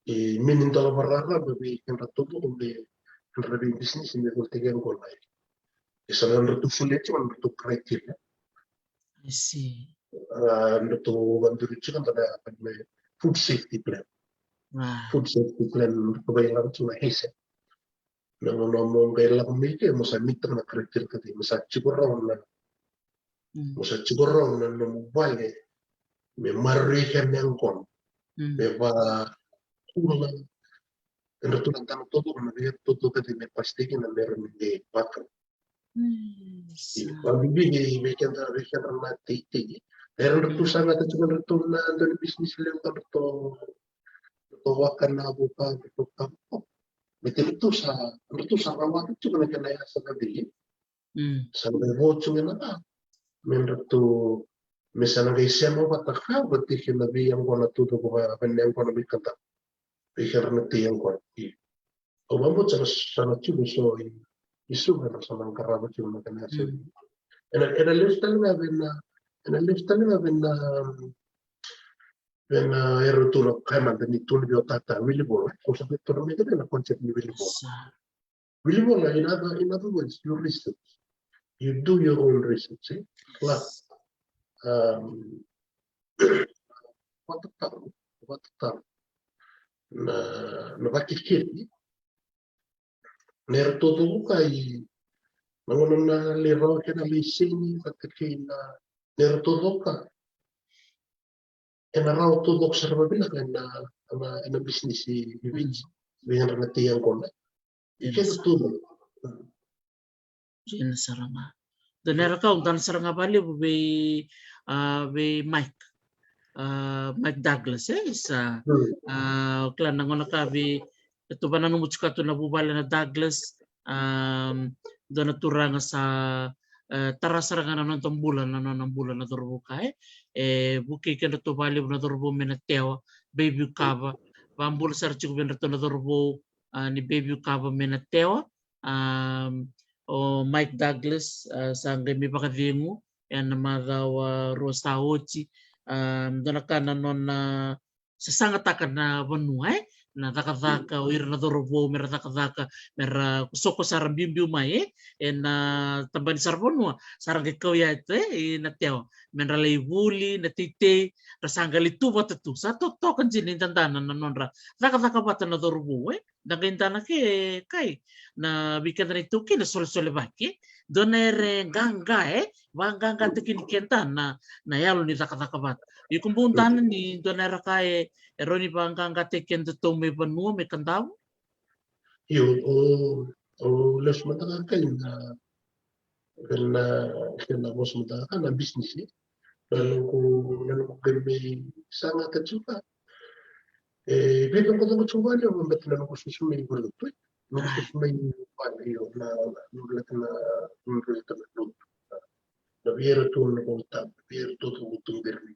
i mini dola varara, vei kedra tubu, vei kedra vei business, me voltaki yaqona. E sa na nodratou solia tiko na nodratou criteria. I see. Ah, nodratou vaduri tiko na, na food safety plan. Wow. Food safety plan, nodratou vailavo tiko na HACCP. Na gauna mo qai lako mai ke, mo sa meet na criteria ka tei, mo sa tiko rawa na, mm, mo sa tiko rawa na nomu vale, me maroroi kina na yaqona. Mm. Me vakula. Edratou na dana taucoko, na vei yatu taucoko ka tei me pasitaki na mera me qai vaka. Mm, sa. Vakabibi vei kedra, vei kedra na teitei. Era, mm, edratou sa gata tiko, edratou na dua na business levu ka edratou, edratou Wakanavu ka, edratou ka. Me edratou sa, edratou sa rawata tiko na kena yasa ka vei. Mm. Sa me vo tiko na ka. Me edratou, me sa na qai sema vata ka vata kei na vei yaqona taucoko, vei na yaqona vei Kadavu. Vei kedra na tei yaqona. Au vakabauta sa na, sa na tiko so i, i Suva era sa na qarava tiko na kena yasa. Mm. Ena, ena lesu tale ga vei na, ena lesu tale ga vei na, um, Vei na era tu na kaya mada ni tu ni vei o tata wilivola. Ko sa vei tu na meda vei na concept ni wilivola. Sa. Wilivola, in other, in other words, you research. You do your own research, eh? Plus, um, vatataro, vatataro. Na, na vakekeli. Na era taucoko ka i, na gauna na lai rawa kena laiseni, vata kei na, na era taucoko ka. Ena rawa taucoko sara vavinaka ena, ena, ena bisinisi i Viti. Vei yadra na tei yaqona. I keda taucoko. Dina sara ga. Dua na era kau dana sara ga valevu vei, a, vei Mike. A, Mike Douglas, e, sa, a, o kila na gauna ka vei, e tu vananuma tiko tu na vuvale na Douglas, a, dua na turaga sa, e, tara sara ga na noda bula, na nona bula na cauravou ka, e, e vukei kedratou valevu na cauravou mai na Tewa, Bayview Cover, vabula sara tiko vei dratou na cauravou, a, ni Bayview Cover mai na Tewa, a, o Mike Douglas, a, sa qai mai vakacegu ena macawa rua sa oti, a, dua na ka na nona sasagataka na vanua, e, na cakacaka o ira na cauravou mera cakacaka, mera soko sara biubiu mai, e, ena tabana ni saravanua, sa ra qai kauya tu, e, ina Tewa, mera lai vuli na teitei, ra sa qai lai tu vata tu, sa totoka dina i dadana na nodra cakacaka vata na cauravou, e. Da qai dana ke kai na vei keda na iTaukei na solesolevaki. Dua na era e qaqa, e vaqaqatakini keda na, na yalo ni cakacaka vata. Iko bau dana ni dua na era ka e, e rawa ni vaqaqataki kedatou mai vanua, mai Kadavu? Io, o, o lesu mada ga kai na, kena, kena vosa mada ga na bisinisi. Na noqu, na noqu qai mai sagata tiko ga. E veicoqacoqa tiko ga levu baleta na noqu susu mai vale tu. Noqu susu mai vale, io, na, na, na, na, na, na lotu. Na vei ira tu na noqu tabu, na vei ira tu na noqu tuberi.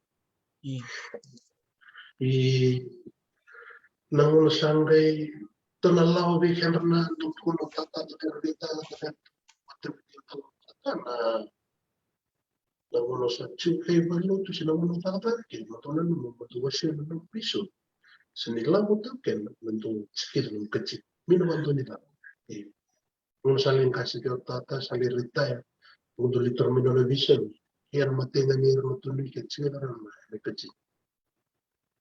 Io. I na gauna sa qai dua na lawa vei kedra na dukuna o tata, na kedra vei tata, na kedra vei tata, na, na gauna sa tiko kai valotu se na gauna o tata, ke na dua na nomu, na dua wasea na nomu vision. Se ni lavo tu ke na dua sikira na kati. Mina na dua ni lavo. E, gauna sa lai qase ke o tata, sa lai retire. Mo dua lai tara mai na nona vision. Ke era matei ga ni era na tunu ke tiko na rama na kati.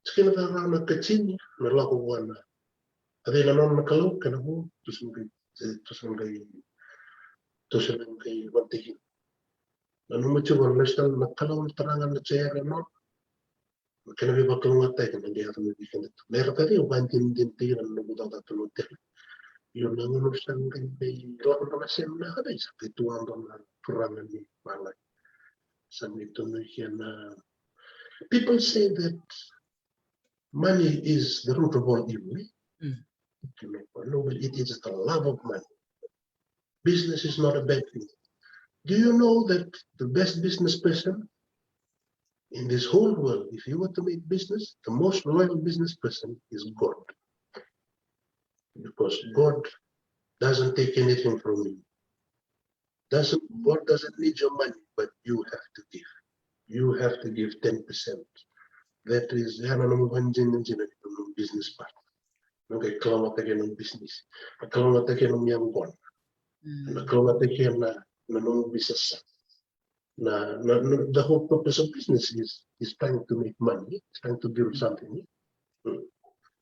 Tikina ka ga na katini, na lako vua na. A cei na nona na Kalou, kena vu, tusu na qai, tusu na qai, tusu na qai vantekina. Na numa tiko na National na Kalou na taraga na jaiara nona. Kena veivakalougatataki na qai yaco mai vei keda tu. Na era ka cei, o vantinitini tiko na noqu cakacaka tu na tele. Io na gauna sa qai mai lako na vasema na ka cei, sa qai tu aba na turaga ni valagi. Sa qai tu na kena People say that money is the root of all evil, eh? Mm. Okay, no, no, well, it is the love of money. Business is not a bad thing. Do you know that the best business person in this whole world, if you were to make business, the most loyal business person is God? Because God doesn't take anything from you. Doesn't, God doesn't need your money, but you have to give. You have to give ten percent. That is, ya na nomu vanjinajina ni nomu business partner. Na qai kalautaki na nomu business. Na kalautaki na nomu yaqona. Mm. Na kalautaki na, na nomu business. Na, na, na, the whole purpose of business is, is trying to make money, is trying to build something. Mm.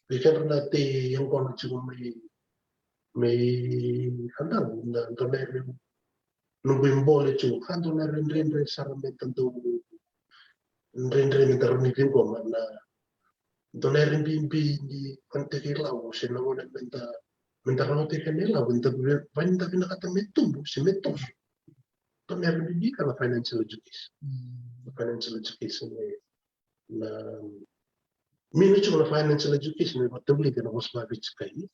Vei keda na tei yaqona tiko mai, mai Kadavu, na dua na ere, noqu ibole tiko, ka dua na ere dredre sara me da dau, dredre me da rawa ni ciqoma, na dua na ere bibi ni vanataki lavo, se na gone me da, me da rawataki na ilavo, ni da via, vani da vinakata me tubu, se me toso. Dua na ere bibi ka na financial education. Mm. Na financial education, e, na, mina tiko na financial education, e vatavulici ena vosa vaviti kai.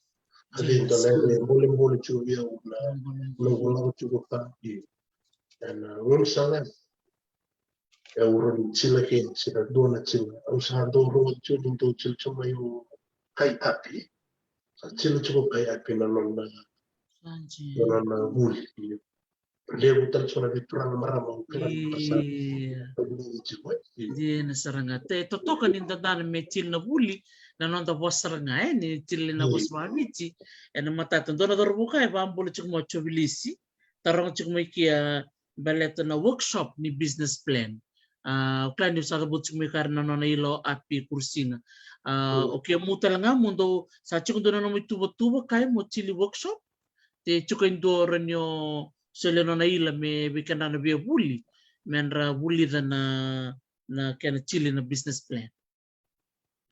A cei dua na ere bolebole tiko vei au na, na noqu lako tiko ka, io. Ena, gone sa lako. E, au rawa ni jila ke, se na dua na jila. Au sa dau rogo tiko ni dau jila tiko mai o Kai Api. Sa jila tiko Kai Api na nona, na nona vuli. levu tale tiko na veituraga marama au kila ni sa Io. Tiko, e. Dina sara ga. Te totoka ni da dana me tili na vuli na noda vosa sara ga, e, ni tili na Io. Vosa vakaViti. Ena matata dua na cauravou ka e vakabula tiko mai o Jovilisi. Taroga tiko mai ke a baleta na workshop ni business plan. A, o kila ni sa cavuta tiko mai kari na nona ilo api kurusiga. A, Io. O kemu tale ga mo dou sa tiko dua na nomu ituvatuva ka e mo tili workshop. Te tiko e dua o rawa ni o solia nona ila me vei kedra na via vuli, me dra vulica na, na kena tili na business plan.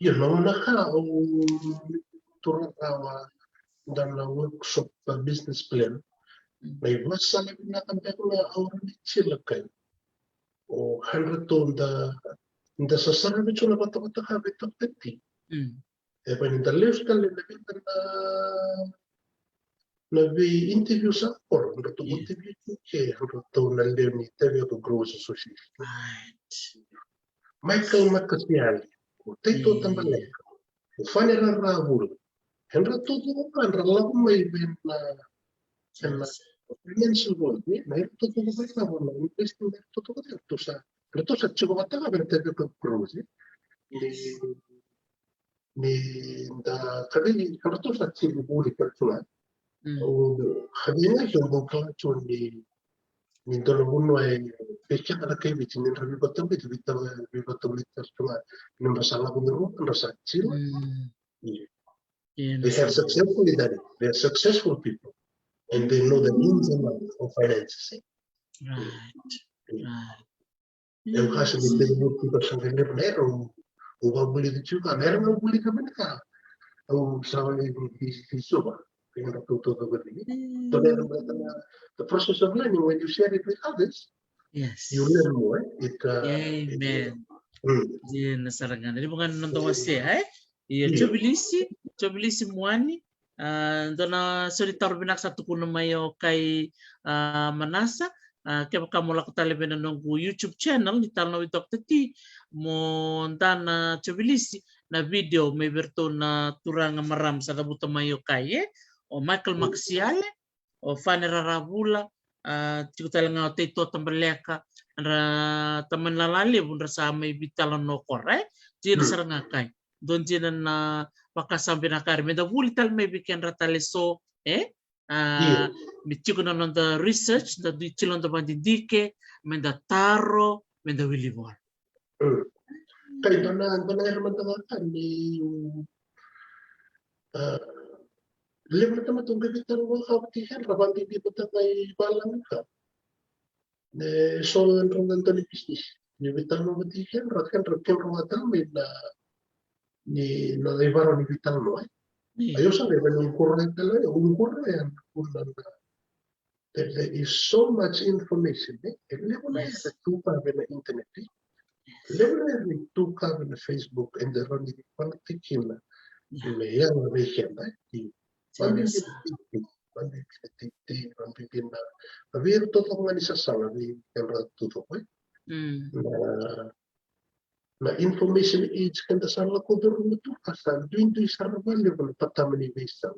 Io, na gauna ka au turaga rawa da na workshop na business plan. Mm. Na ivasala vinaka beka na aura ni tila kai. O hadratou da, da sasara vei tu na vatavata ka vei tokatati. Mm. E vani da lesu tale na vei na na vei interview sa koro, ratou Io. Interview tu ke, ratou na lewe ni Tavioka Growers Association. Right. Michael Makasiale, o Taito Io. Tabaleka, o Fane Raravula. Edratou toko ka dra lako mai vei na, vei na Yes. financial world, ni, na iratou toko vei na, na investing, na iratou toko vei, ratou sa, ratou sa tiko vata ga vei na Tavioka Growers, e. Ni Yes. ni da kavei, ka ratou sa tiko vuli ka tu ga. Mm. O kavei ga ke o bau kala tu ni, ni dua na vanua e vei keda na kai Viti ni dra veivataviti, veivataviti tu ga. Ni dra sa lako ni rua, dra sa tiko. Mm. Io. Io, They have successfully done it. They are successful people. And they know the ins and outs of finances, eh? Right. Mm. Right. E o kasa ni Io. Tele vuku ka sa ga levu na era u, u vavulica tiko ka, na era ga u vulica mai na ka. Au sa vale ni, ni, ni soba. Kena tu tu tu vale. Io. Tu na era mai na, the process of learning, when you share it with others, Yes. you learn more, eh? It, uh, it, Amen. Mm. Dina sara ga. Ni vaka na noda wasea, eh? Io, Io. Jovilisi, Jovilisi Muani, a, dua na so ni taro vinaka sa tukuna mai o kai, a, Manasa, a, kevaka mo lako tale vei na noqu YouTube channel, ni Talanoa with Doctor T, mo dana Jovilisi, na video, mai vei iratou na turaga marama sa cavuta mai o kai, e? O Michael Mm. Makasiale, o Fane Raravula, a, tiko tale ga o Taito Tabaleka, ra tamani lala levu, ra sa mai veitalanoa kora, e? Dina Mm. sara ga kai. Dua dina na vakasama vinaka, me da vuli tale mai vei kedra tale so, e? A, Io. me tiko na noda research, da dui tiko na noda vadidike, me da taro, me da wili vola. Mm. Kai dua na, dua na era mada ga ka ni, a, levu na tamata qai veitalanoa ka vata kei kedra, vabibi vata ga i valagi ka. Ne so na dra na dua ni business. Ni veitalanoa vata kei kedra, kedra, kedra vata mai na, ni na ivarau ni veitalanoa, e. Io. Ai, au sa qai vani qori tale, au qori, e, au na, na, there, there is so much information, e. E levu na era tu ka vei na internet, e. Levu na era tu ka vei na Facebook, e, da rawa ni vakatikina. Io. Me yaga vei keda, e. Dina Vabibi sa. na titi, vabibi na titi, vabibi na, vei iratou toko ga ni sasala vei kedra tu toko, e. Mm. Na, na information age keda sa lako curuma tu, a sa duidui sara vakalevu na patama ni veisau.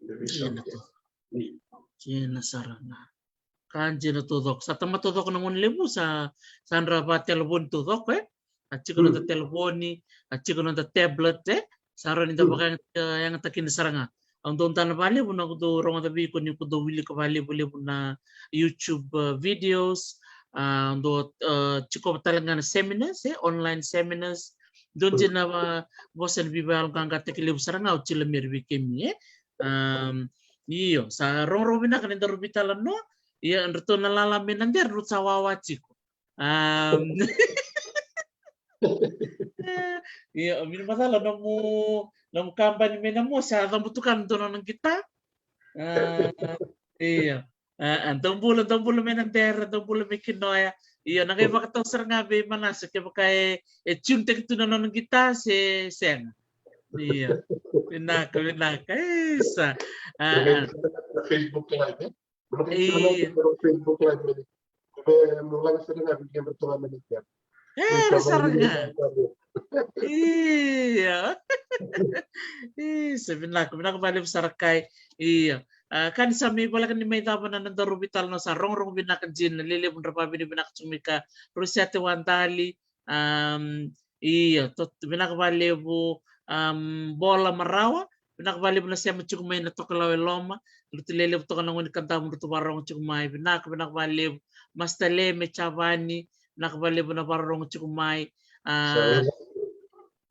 Na veisau. Dina tu. Io. Dina sara ga. Ka dina taucoko. Sa tamata taucoko na gone levu, sa, sa dra vatelevoni taucoko, e? A tiko noda televoni, a tiko noda tablet, e? Sa rawa ni da vakayagataki kina sara ga. Au dau dana vakalevu na, au dau rogoca vei iko ni ko dau wilika vakalevulevu na YouTube, uh, videos, a, au dau, uh, tiko tale ga na seminars, e? Online seminars. Dua dina na, uh, vosa ni veivakayaloqaqataki levu sara ga au tila mai vei kemuni, e? Um, io, sa rogorogo vinaka ni daru veitalanoa. Ia, dratou na lala mai Nadera, dratou sa wawa tiko. Um, io, o Mini Macala nomu, nomu kabani mai Namosi, a cabu tu ka na dua nona qita. A, io. A, a, dou bula, dou bula mai Nadera, dou bula mai Kinoya. Io, na qai vakatau sara ga vei Manasa, kevaka e, e tune-taki tu na nona qita se sega. Io. Vinaka, vinaka. Isa. A, a. Facebook Live, e? Io. Facebook Live, e? Era sara ga. Io. Isa, vinaka, vinaka vakalevu sara kai. Io. A, ka ni sa mai voleka ni mai cava na nodaru veitalanoa, sa rogorogo vinaka dina, lelevu dra vavinavinaka tiko mai ka Rosiate Wadali. Am, io, to, vinaka valevu. Am, Bola Marawa, vinaka valevu na sema tiko mai na Tokalau e Loma. Lutu lelevu toka na gone ni Kadavu, lutu vakarorogo tiko mai. Vinaka, vinaka valevu. Master Leme Chavani, vinaka valevu na vakarorogo tiko mai. A,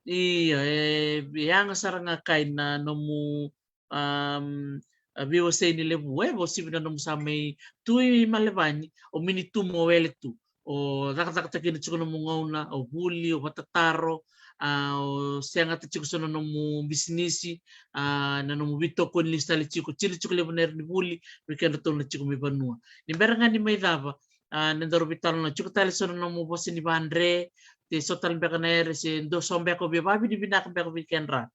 io, e, e yaga sara ga kai na nomu, am, a, veiwasei ni levu, e, vausivi na nomu sa mai tu i Malevani, o mini tu mo wele tu. O cakacakataki na tiko nomu gauna, o vuli, o vatataro, a, o segata tiko so na nomu bisinisi, a, na nomu veitokoni lesu tale tiko, tini tiko levu na ira ni vuli, vei kedratou na tiko mai vanua. Ni bera ga ni mai cava, a, na daru veitalanoa, tiko tale so na nomu vosa ni vadre, te so tale beka na ere se dou so beka via vavinavinaka beka vei kedra.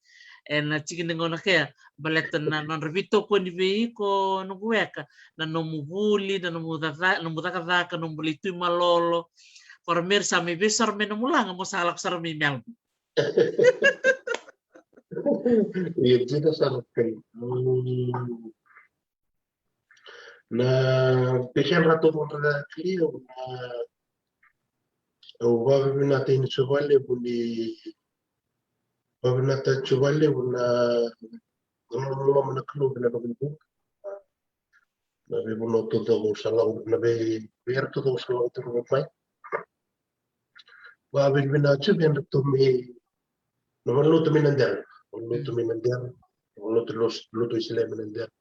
E na tiki ni gauna kea, baleta na nodra veitokoni vei iko, noqu weka, na nomu vuli, na nomu caka, nomu cakacaka, nomu lai tu i Malolo. Kora meri sa mai vei sara mai nomu laga, mo sa lako sara mai Melbourne. Ia, dina sara kai. Mm. Na pekena ratou cakacaka kina, na, au vavinavinaka tiko vakalevu ni, vavinavinaka tiko vakalevu na, na loloma na Kalou vei na noqu bula. Na veivanua taucoko au sa lako, na vei, vei ira taucoko au sa lako tiko mai. Vavinavinaka tiko vei iratou mai, na valenilotu mai Nadera, valenilotu mai Nadera, valenilotu, lotu Wesele mai Nadera,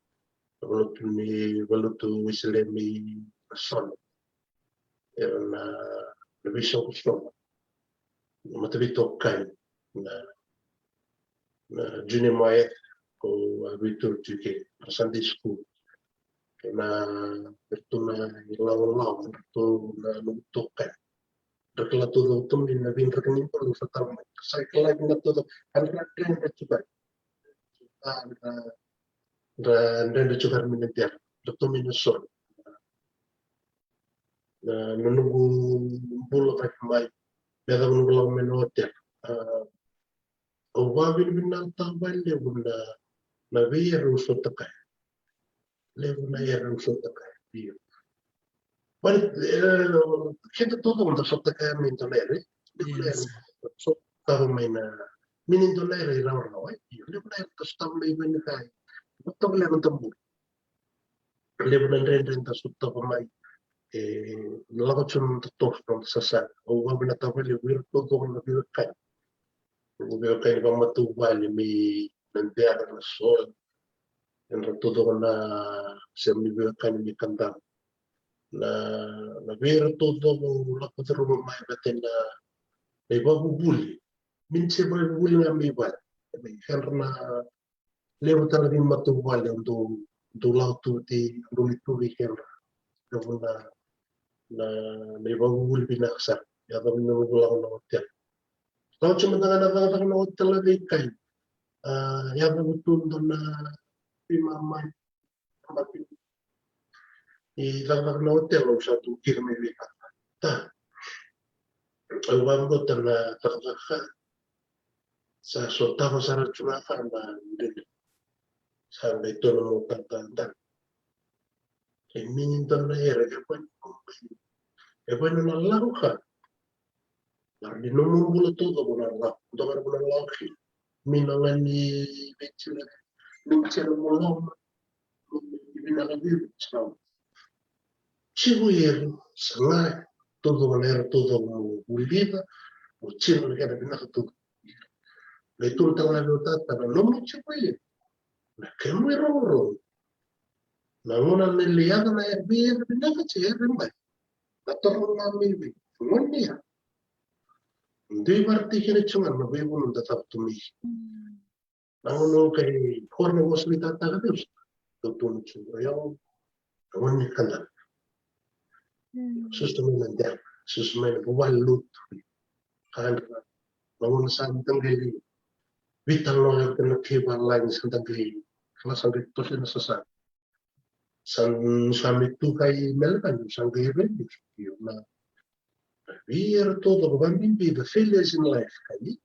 valenilotu mai, valenilotu Wesele mai Nasona. Era na, na veisoqosoqo, na mataveitokani, na, na junior high, ko a veituruturu ke, na Sunday school. Kei na, iratou na ilawalawa, iratou na noqu itokani. Dra kila taucoko tu mai na veidraki ni bula sa tara mai. Sa kila kina taucoko, a dra dredre tiko. A dra, dra dredre tiko mai Nadera. Dra tu mai Nasona. Na, na noqu bula cake mai. Me yacova noqu lako mai na hotel. A, au vavinavinakataka vakalevu na, na vei ira au sota kaya. Levu na ira au sota kaya. Io. But, e, keda taucoko da sota kaya mai dua na ira. Levu na ira au sota kaya mai na, mai na dua na ira irawarawa. Io, levu na ira da sota mai vei na kai. Sota mai na tabula. Levu na dredre da sotava mai. E, na lako tiko na noda toso, na noda sasaga. Au vakavinavinaka vakalevu vei ira taucoko na veiwekani. Na veiwekani vakamatavuvale mai Nadera, Nasona. Era taucoko na, se mai veiwekani mai Kadavu. Na, na vei ira taucoko au lako curuma mai vata na, na ivakavuvuli. Mini se vakavuvuli ga mai vale. Mai kedra na levu tale na veimatavuvale au dau, dau lako tu vata, au dau lai tu vei kedra. Levu na, na, na ivakavuvuli vinaka sara. Yacova ni noqu lako na hotel. Lako tiko mada ga na cakacaka na hotel a veikai. A, yacova tu dua na veimama. Ni cakacaka na hotel au sa tu kina mai vei tata. Au vakabauta na cakacaka. Sa sotava sara tu ga ka na dede. Sa qai tona mo tata dan. E mini dua na era, e vani, e vani na lako ka. Mara ni nomu bula taucoko na lako, dua ga na lako ki. Mina ga ni veitina, ni tina mo lako, ni vinaka vei ira, sa. Tiko ira, sa ga, taucoko na era taucoko mo vulica, mo tina na kena vinaka taucoko. Na ituru tale ga vei tata na nomu tiko ira. Na kemu irogorogo. Na gauna na lai yaco na era vei era vinaka tiko era mai. Na toro ga mai vei. Gone ya. Dui vartiki na tiko ga na veivanua da cavutu mai. Na gauna au kai kora na vosa ni tata ka Deus. Dau tonu tiko ga yau. Na gone ni Kadavu. Susu mai na dela. Susu mai na vuvale lotu. Kadra. Na gauna sa da qai veitalanoa vata na kei valagi sa da qai. Kala sa qai toso na sasaga. Sa, sa mai tu kai Melbourne, sa qai ready. Io, na vei ira taucoko vakabibi, the failures in life, kai.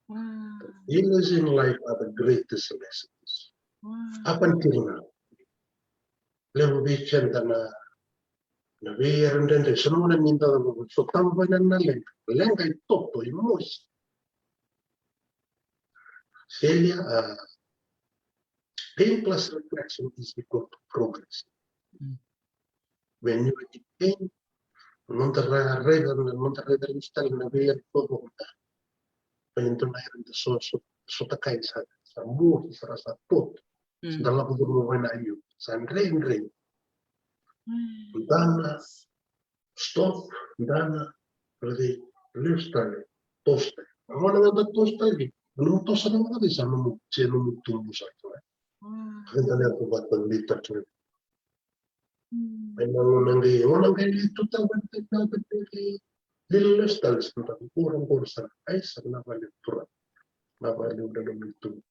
Wow. The failures in life are the greatest lessons. Wow. Up until now. Levu vei keda na, na vei era dredre, so na gauna ni da sotava vei na, na leqa, leqa e toto, e mosi. Failure, uh, pain plus reflection is equal to progress. Mm. When you are in pain, noda ra-, raica na, noda raica na style na vei era toto. Vei na dua na era da so, so, sota kai sa, sa mosi, sa, sa toto. Mm. Sa da lako curuma vei na io, sa dredre. Mm. Dana, stop, dana, raica, lesu tale, toso tale. Gauna ga da toso tale, na nomu toso na vakacai sa nomu, se nomu tubu sa tu. Mm. Keda levu vata ni tatu. Mm. Ena gauna qai, gauna qai lai tu tale vata na vata qai lai lesu tale sa da qoro qoro sa, ai sa na vale tura. Na vale ura na nomu tubu.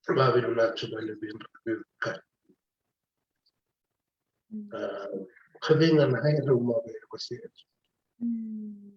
Vavinavinaka tiko vakalevu vei ira na veiwekani. Mm. A, ka vei ga na higher level ma vei ira ko se. Mm.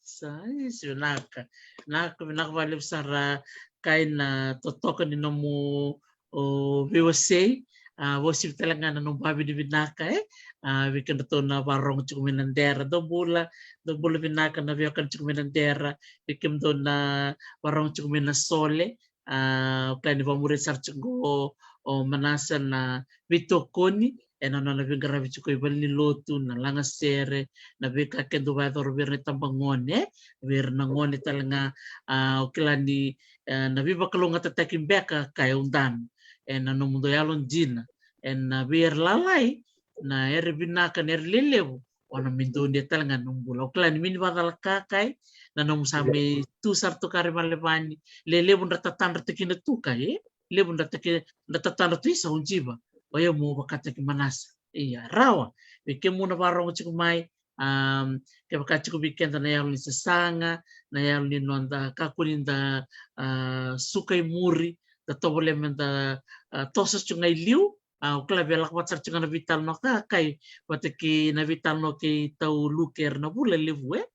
Sa, isi vinaka. Vinaka, vinaka vakalevu sara Kai na totoka ni nomu, o, veiwasei. A, vakauasivi tale ga na nomu vavinavinaka, e. A, vei kedratou na vakarorogo tiko mai Nadera, dou bula, dou bula vinaka na veiwekani tiko mai Nadera, vei kemudou na vakarorogo tiko mai Nasole. A, o kila ni vakamuria sara tiko o, o Manasa na veitokoni ena nona veiqaravi tiko i valenilotu, na lagasere, na veika keda vakayacora vei ira na itabagone, vei ira na gone tale ga, a, o kila ni, e, na veivakalougatataki beka ka e udana ena nomudou yalodina, ena vei ira lalai, na era vinaka, na era lelevu, o na mai donuya tale ga na nomu bula. O kila ni mini vakacalaka Kai, na nomu sa mai tu sara tu ka re valevani, lelevu dra tatadra tu kina tu Kai, e? Levu dra taki, dra tatadra tu isa o jiva. O yau mo vakataki Manasa. Ia, rawa. Vei kemuna vakarorogo tiko mai, am, kevaka tiko vei keda na yalo ni sasaga, na yalo ni noda kakua ni da, a, suka i muri, da tovolea me da, a, toso tiko ga i liu, a, o kila via lako vata sara tiko ga na veitalanoa ka Kai, vata kei na veitalanoa kei tau Luke era na vula levu, e?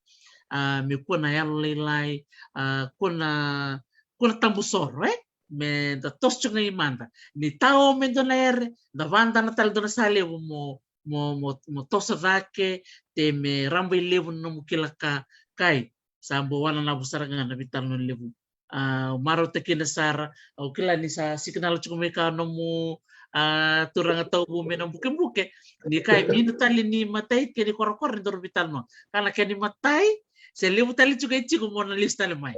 A, me kua na yalolailai, a, kua na, kua na tabusoro, e? Me da toso tiko ga i mada. Ni tao me dua na ere, da vadana tale dua na sa levu mo, mo, mo, mo toso cake, te me raba i levu na nomu kila ka Kai. Sa bau wananavu sara ga na veitalanoa levu. A, marautaki na sara, au kila ni sa sikinala tiko mai ka nomu, a, turaga tauvu mai na bukebuke. Ni Kai, mini tale ni matai kei ni korokoro ni doro veitalanoa. Ka na kei ni matai, se levu tale tiko e tiko mo na lesu tale mai.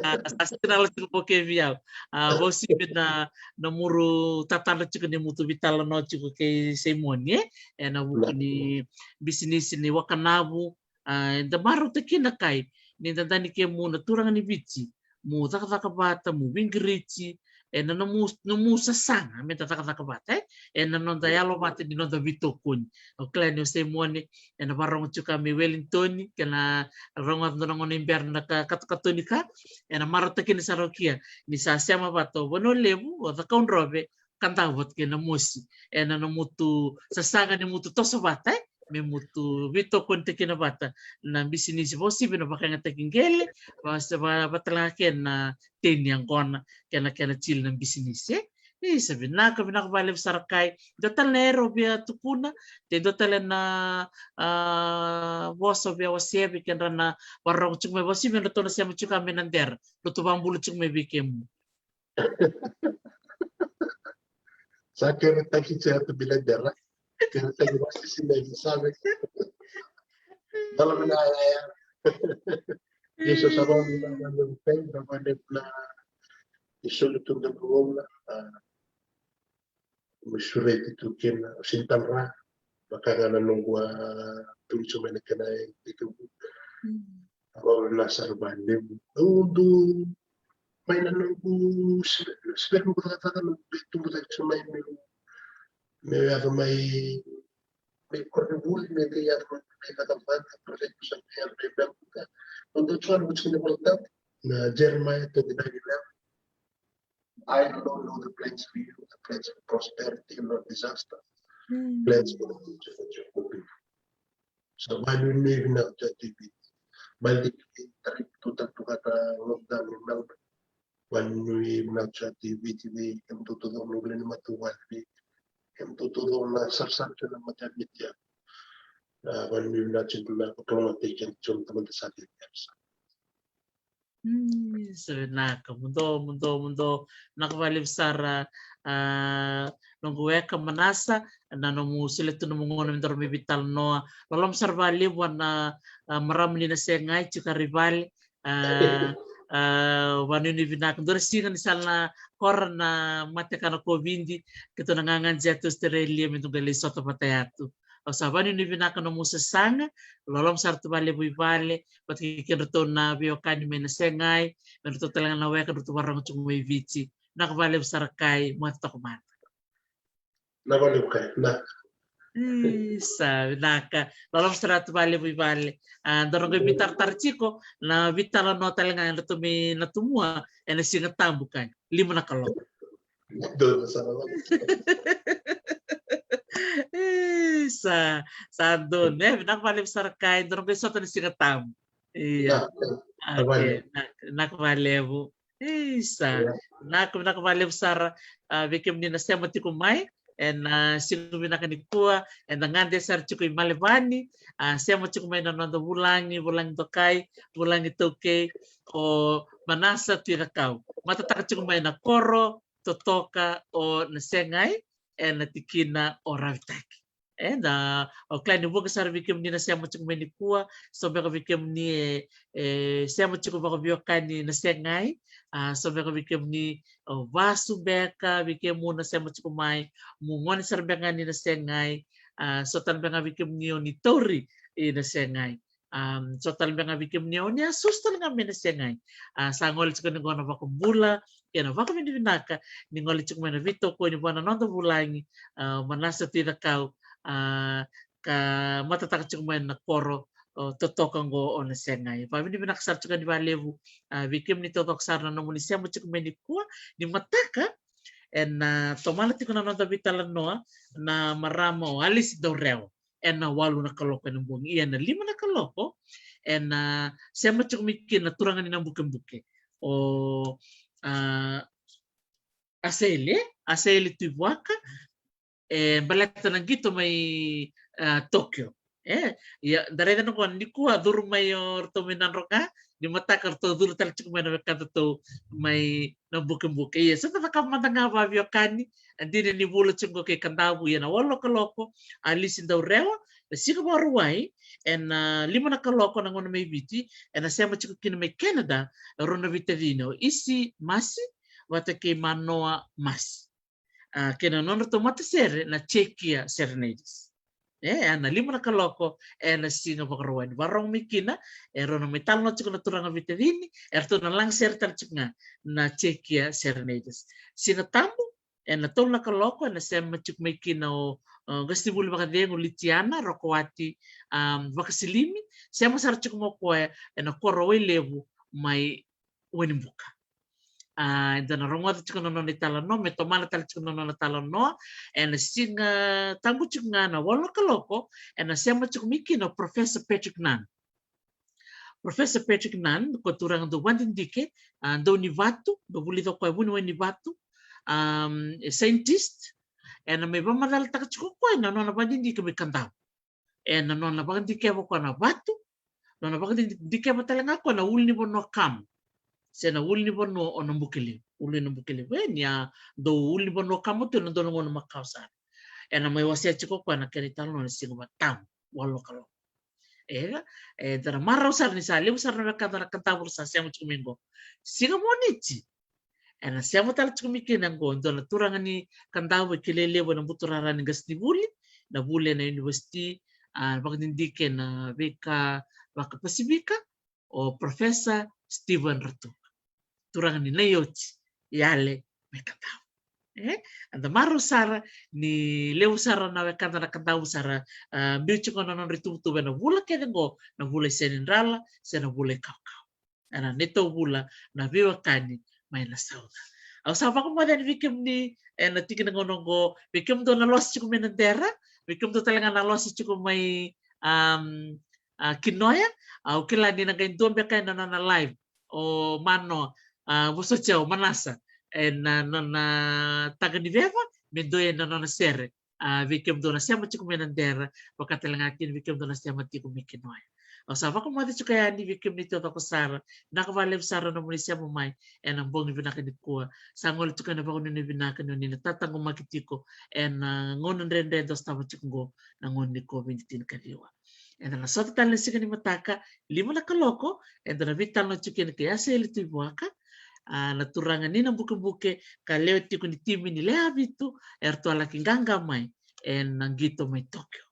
A, sa sikinala tiko mo kei vei au. A, vakauasivi na, na muru tatadra tiko ni mutu veitalanoa tiko kei Simoni, e? Ena vuku ni bisinisi ni wakanavu, a, eda marautaki na Kai, ni da dani kemuna turaga ni Viti, mo cakacaka vata, mo veiqiriti, ena nomu, nomu sasaga, me da cakacaka vata, e? Ena noda yalo vata ni noda veitokoni. Au kila ni o Simoni, ena vakarorogo tiko mai Wellington, kena rogoca dua na gauna i bera na ka, katokatoni ka, ena marautaki ni sara o kia, ni sa sema vata o Vanua Levu, o Cakaudrove, ka dau vata kei na Mosi. Ena nomu tu sasaga ni mutu toso vata, e? Me mutu veitokonitaki kina vata na bisinisi, vakauasivi na vakayagataki qele, va, va, vata ga kei na tei ni yaqona, kei na, kei na tili na bisinisi, e? Isa, vinaka, vinaka vakalevu sara Kai. Dua tale na era o via tukuna, de dua tale na, a, vosa o via wasea vei kedra na vakarorogo tiko mai, vakauasivi me dratou na sema tiko mai Nadera, ratou vakabula tiko mai vei kemu. Sa keretaki se atu bila dera. Keretaki vasi sina i save. Dala mina ya ya. Yesu sa vau mina na levu pen, na vane na isolu tu na vau na, a, me sureti tu kena, o sintandra, vaka ga na noqu a tuli tu mai na kena e, e, e, Mm. Au na sara valevu. Au dau mai na noqu sere, sere noqu cakacaka, noqu veitubutaki tiko mai meu, meu yaco mai, mai koronivuli, meu qai yaco mai, mai cakacaka, project sa mai yaco mai Beluka. Au dau tiko noqu tiko ni Volatabu, na Jeremiah twenty-nine eleven. I alone know the plans for you, the plans for prosperity and not disaster. Mm. Plans for the future for your good. Sa valevu ni vinaka tu ya David. Valevu ni tarai tu tale tu kata lockdown ni Melbourne. Valevu ni vinaka tu ya David ni kemudou tu cau noqu lewe ni matavuvale vei. kemudou taucoko na sarasara kei na mata media. Na vale ni vinaka tiko na ka toloma tei kena tiko na tamata sa tei kena sa. Mm, sa vinaka, muduo, muduo, muduo. Vinaka vakalevu sara, a, noqu weka Manasa, na nomu solia tu nomu gauna me daru mai veitalanoa. Loloma sara vakalevu na, a, marama ni Nasegai, tiko i vale, a, a, vakanuinui vinaka. Dua na siga ni sa na kora na mataka na COVID, keitou na gagadi yatu Australia, me dou qai lai sota vata yatu. Au sa vakanuinui vinaka nomu sasaga, loloma sara tu vakalevu i vale, vata kei kedratou na veiwekani mai Nasegai, me ratou tale ga na weka dratou vakarorogo tiko mai Viti. Vinaka vakalevu sara Kai, moce toka mada. Vinaka vakalevu Kai, vinaka. Isa, vinaka. Loloma sara tu vakalevu i vale. A, daru qai veitaratara tiko na veitalanoa tale ga edratou mai Natumua, ena Siga Tabu Kai. Lima na kaloko. Donu sa na lako. Isa, sa donu, e, vinaka vakalevu sara Kai, daru qai sota na Siga Tabu. Ia. Na, na, okay, vale. Vinaka, vinaka vakalevu. Isa. Ia. Vinaka, vinaka vakalevu sara, a, vei kemuni na sema tiko mai ena, a, siga vinaka nikua, eda gade sara tiko i Melbourne, a, sema tiko mai na noda vulagi, vulagi dokai, vulagi taukei, o Manasa Tuicakau. Matataka tiko mai na koro totoka o Nasegai, ena tikina o Ravetaki. Eda, au kila ni vuqa sara vei kemuni na sema tiko mai nikua, so beka vei kemuni e, e sema tiko vakaveiwekani Nasegai, a, so beka vei kemuni o vasu beka, vei kemuni na sema tiko mai, mo gone sara beka ga ni Nasegai, a, so tale beka ga vei kemuni o ni tauri i Nasegai. A, so tale beka ga vei kemuni o ni a susu tale ga mai Nasegai. A, sa gole tiko ni qo na vakabula kei na vakavinavinaka ni gole tiko mai na veitokoni vua na noda vulagi, a, Manasa Tuicakau, a, ka matataka tiko mai na koro, o, totoka qo o Nasegai. Vakavinavinaka sara tiko ni vakalevu, a, vei kemuni taucoko sara na nomuni sema tiko mai nikua, ni mataka, ena, a, tomana tiko na noda veitalanoa na marama o Alice Daurewa. Ena walu na kaloko ena bogi, ia ena lima na kaloko ena sema tiko mai kina na turaga ni Nabukebuke, o, a, Asaele, Asaele Tuivuaka, e, baleta na qito mai, a, Tokyo. E, ia, da raica na gauna nikua curu mai o ratou mai Nadroga, ni mataka ratou curu tale tiko mai na wekadatou mai Nabukebuke. Ia, sa da cakava mada ga vakaveiwekani, a, dina ni vula tiko qo kei Kadavu, ia na walu na kaloko, Alice Daurewa, na Siga Vakarauwai, ena, a, lima na kaloko na gauna mai Viti, ena sema tiko kina mai Canada e rua na veitacini, o Isi Masi vata kei Manoa Masi. A, kei na nodratou matasere na Chekia Serenaders. E, ena lima na kaloko ena Siga Vakarauwai. Ni vakarorogo mai kina, e rau na mai talanoa tiko na turaga veitacini, eratou na lagasere tale tiko ga na Chekia Serenaders. Siga Tabu, ena tolu na kaloko, ena sema tiko mai kina o, o qasenivuli vakacegu Litiana Rokowati, a, Vakasilimi, sema sara tiko mai o koya ena koro Wailevu mai Wainibuka. A, eda na rogoca tiko na nona italanoa, me tomana tale tiko na nona talanoa ena Siga Tabu tiko ga na walu na kaloko, ena sema tiko mai kina o Professor Patrick Nunn. Professor Patrick Nunn, ko turaga dau vakadidike, a, dau ni vatu, dau vulica o koya vuniwai ni vatu, a, e scientist, ena mai vakamacalataka tiko o koya na nona vakadidike mai Kadavu. Ena nona vakadikeva o koya na vatu, nona vakadikeva tale ga o koya na ulunivanua kama, se na ulunivanua o Nabukelevu, ulu i Nabukelevu. E, ni a dau ulunivanua kama tu ena dua na gauna makawa sara. Ena mai wasea tiko o koya na kena italanoa na Siga Vatamu, walu na kaloko. E, e, da na marau sara ni sa levu sara na wekada na Kadavu ra sa sema tiko mai qo. Siga Moniti, ena sema tale tiko mai kina qo e dua na turaga ni Kadavu e kilai levu ena buturara ni qasenivuli, na vuli ena university, a, vakadidike ena veika vakaPasifika, o Professor Stephen Ratuka. Turaga ni Naioti, Yale mai Kadavu. E, eda marau sara ni levu sara na wekada na Kadavu sa ra, a, biu tiko na nodra ituvatuva ena vula kece qo, na vula i Senedrala se na vula i Kaukau. Ena neitou vula na veiwekani mai Nasauca. Au sa vakamoce yani vei kemuni ena tiki ni gauna oqo, vei kemudou na losi tiko mai Nadera, vei kemudou tale ga na losi tiko mai, am, a, Kinoya. Au kila ni na qai dua beka ena nona live o Manoa, a, vosoti au o Manasa ena nona taga ni veva me dua ena nona sere A, vei kemudou na sema tiko mai Nadera, vaka tale ga kina vei kemudou na sema tiko mai Kinoya. Au sa vakamoce tiko yani vei kemuni taucoko sara, vinaka vakalevu sara na nomuni sema mai ena bogi vinaka nikua. Sa gole tiko ena vakanuinui vinaka ni o ni na tataqomaki tiko ena gauna dredre eda sotava tiko qo, na gauna ni COVID tinikaciwa. Eda na sota tale na siga ni mataka, lima na kaloko, eda na veitalanoa tiko kina kei Aseli Tuivuaka, a, na turaga ni Nabukebuke, ka lewe tiko ni timi ni Leavitu, eratou a laki qaqa mai ena qito mai Tokyo.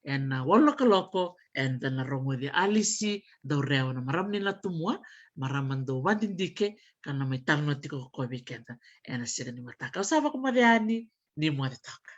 Ena walu na kaloko, eda na rogoci Alisi Daurewa, na marama ni Natumua, marama dau vadidike, ka na mai talanoa tiko ko koya vei keda ena siga ni mataka. Au sa vakamoce yani, ni moce toka.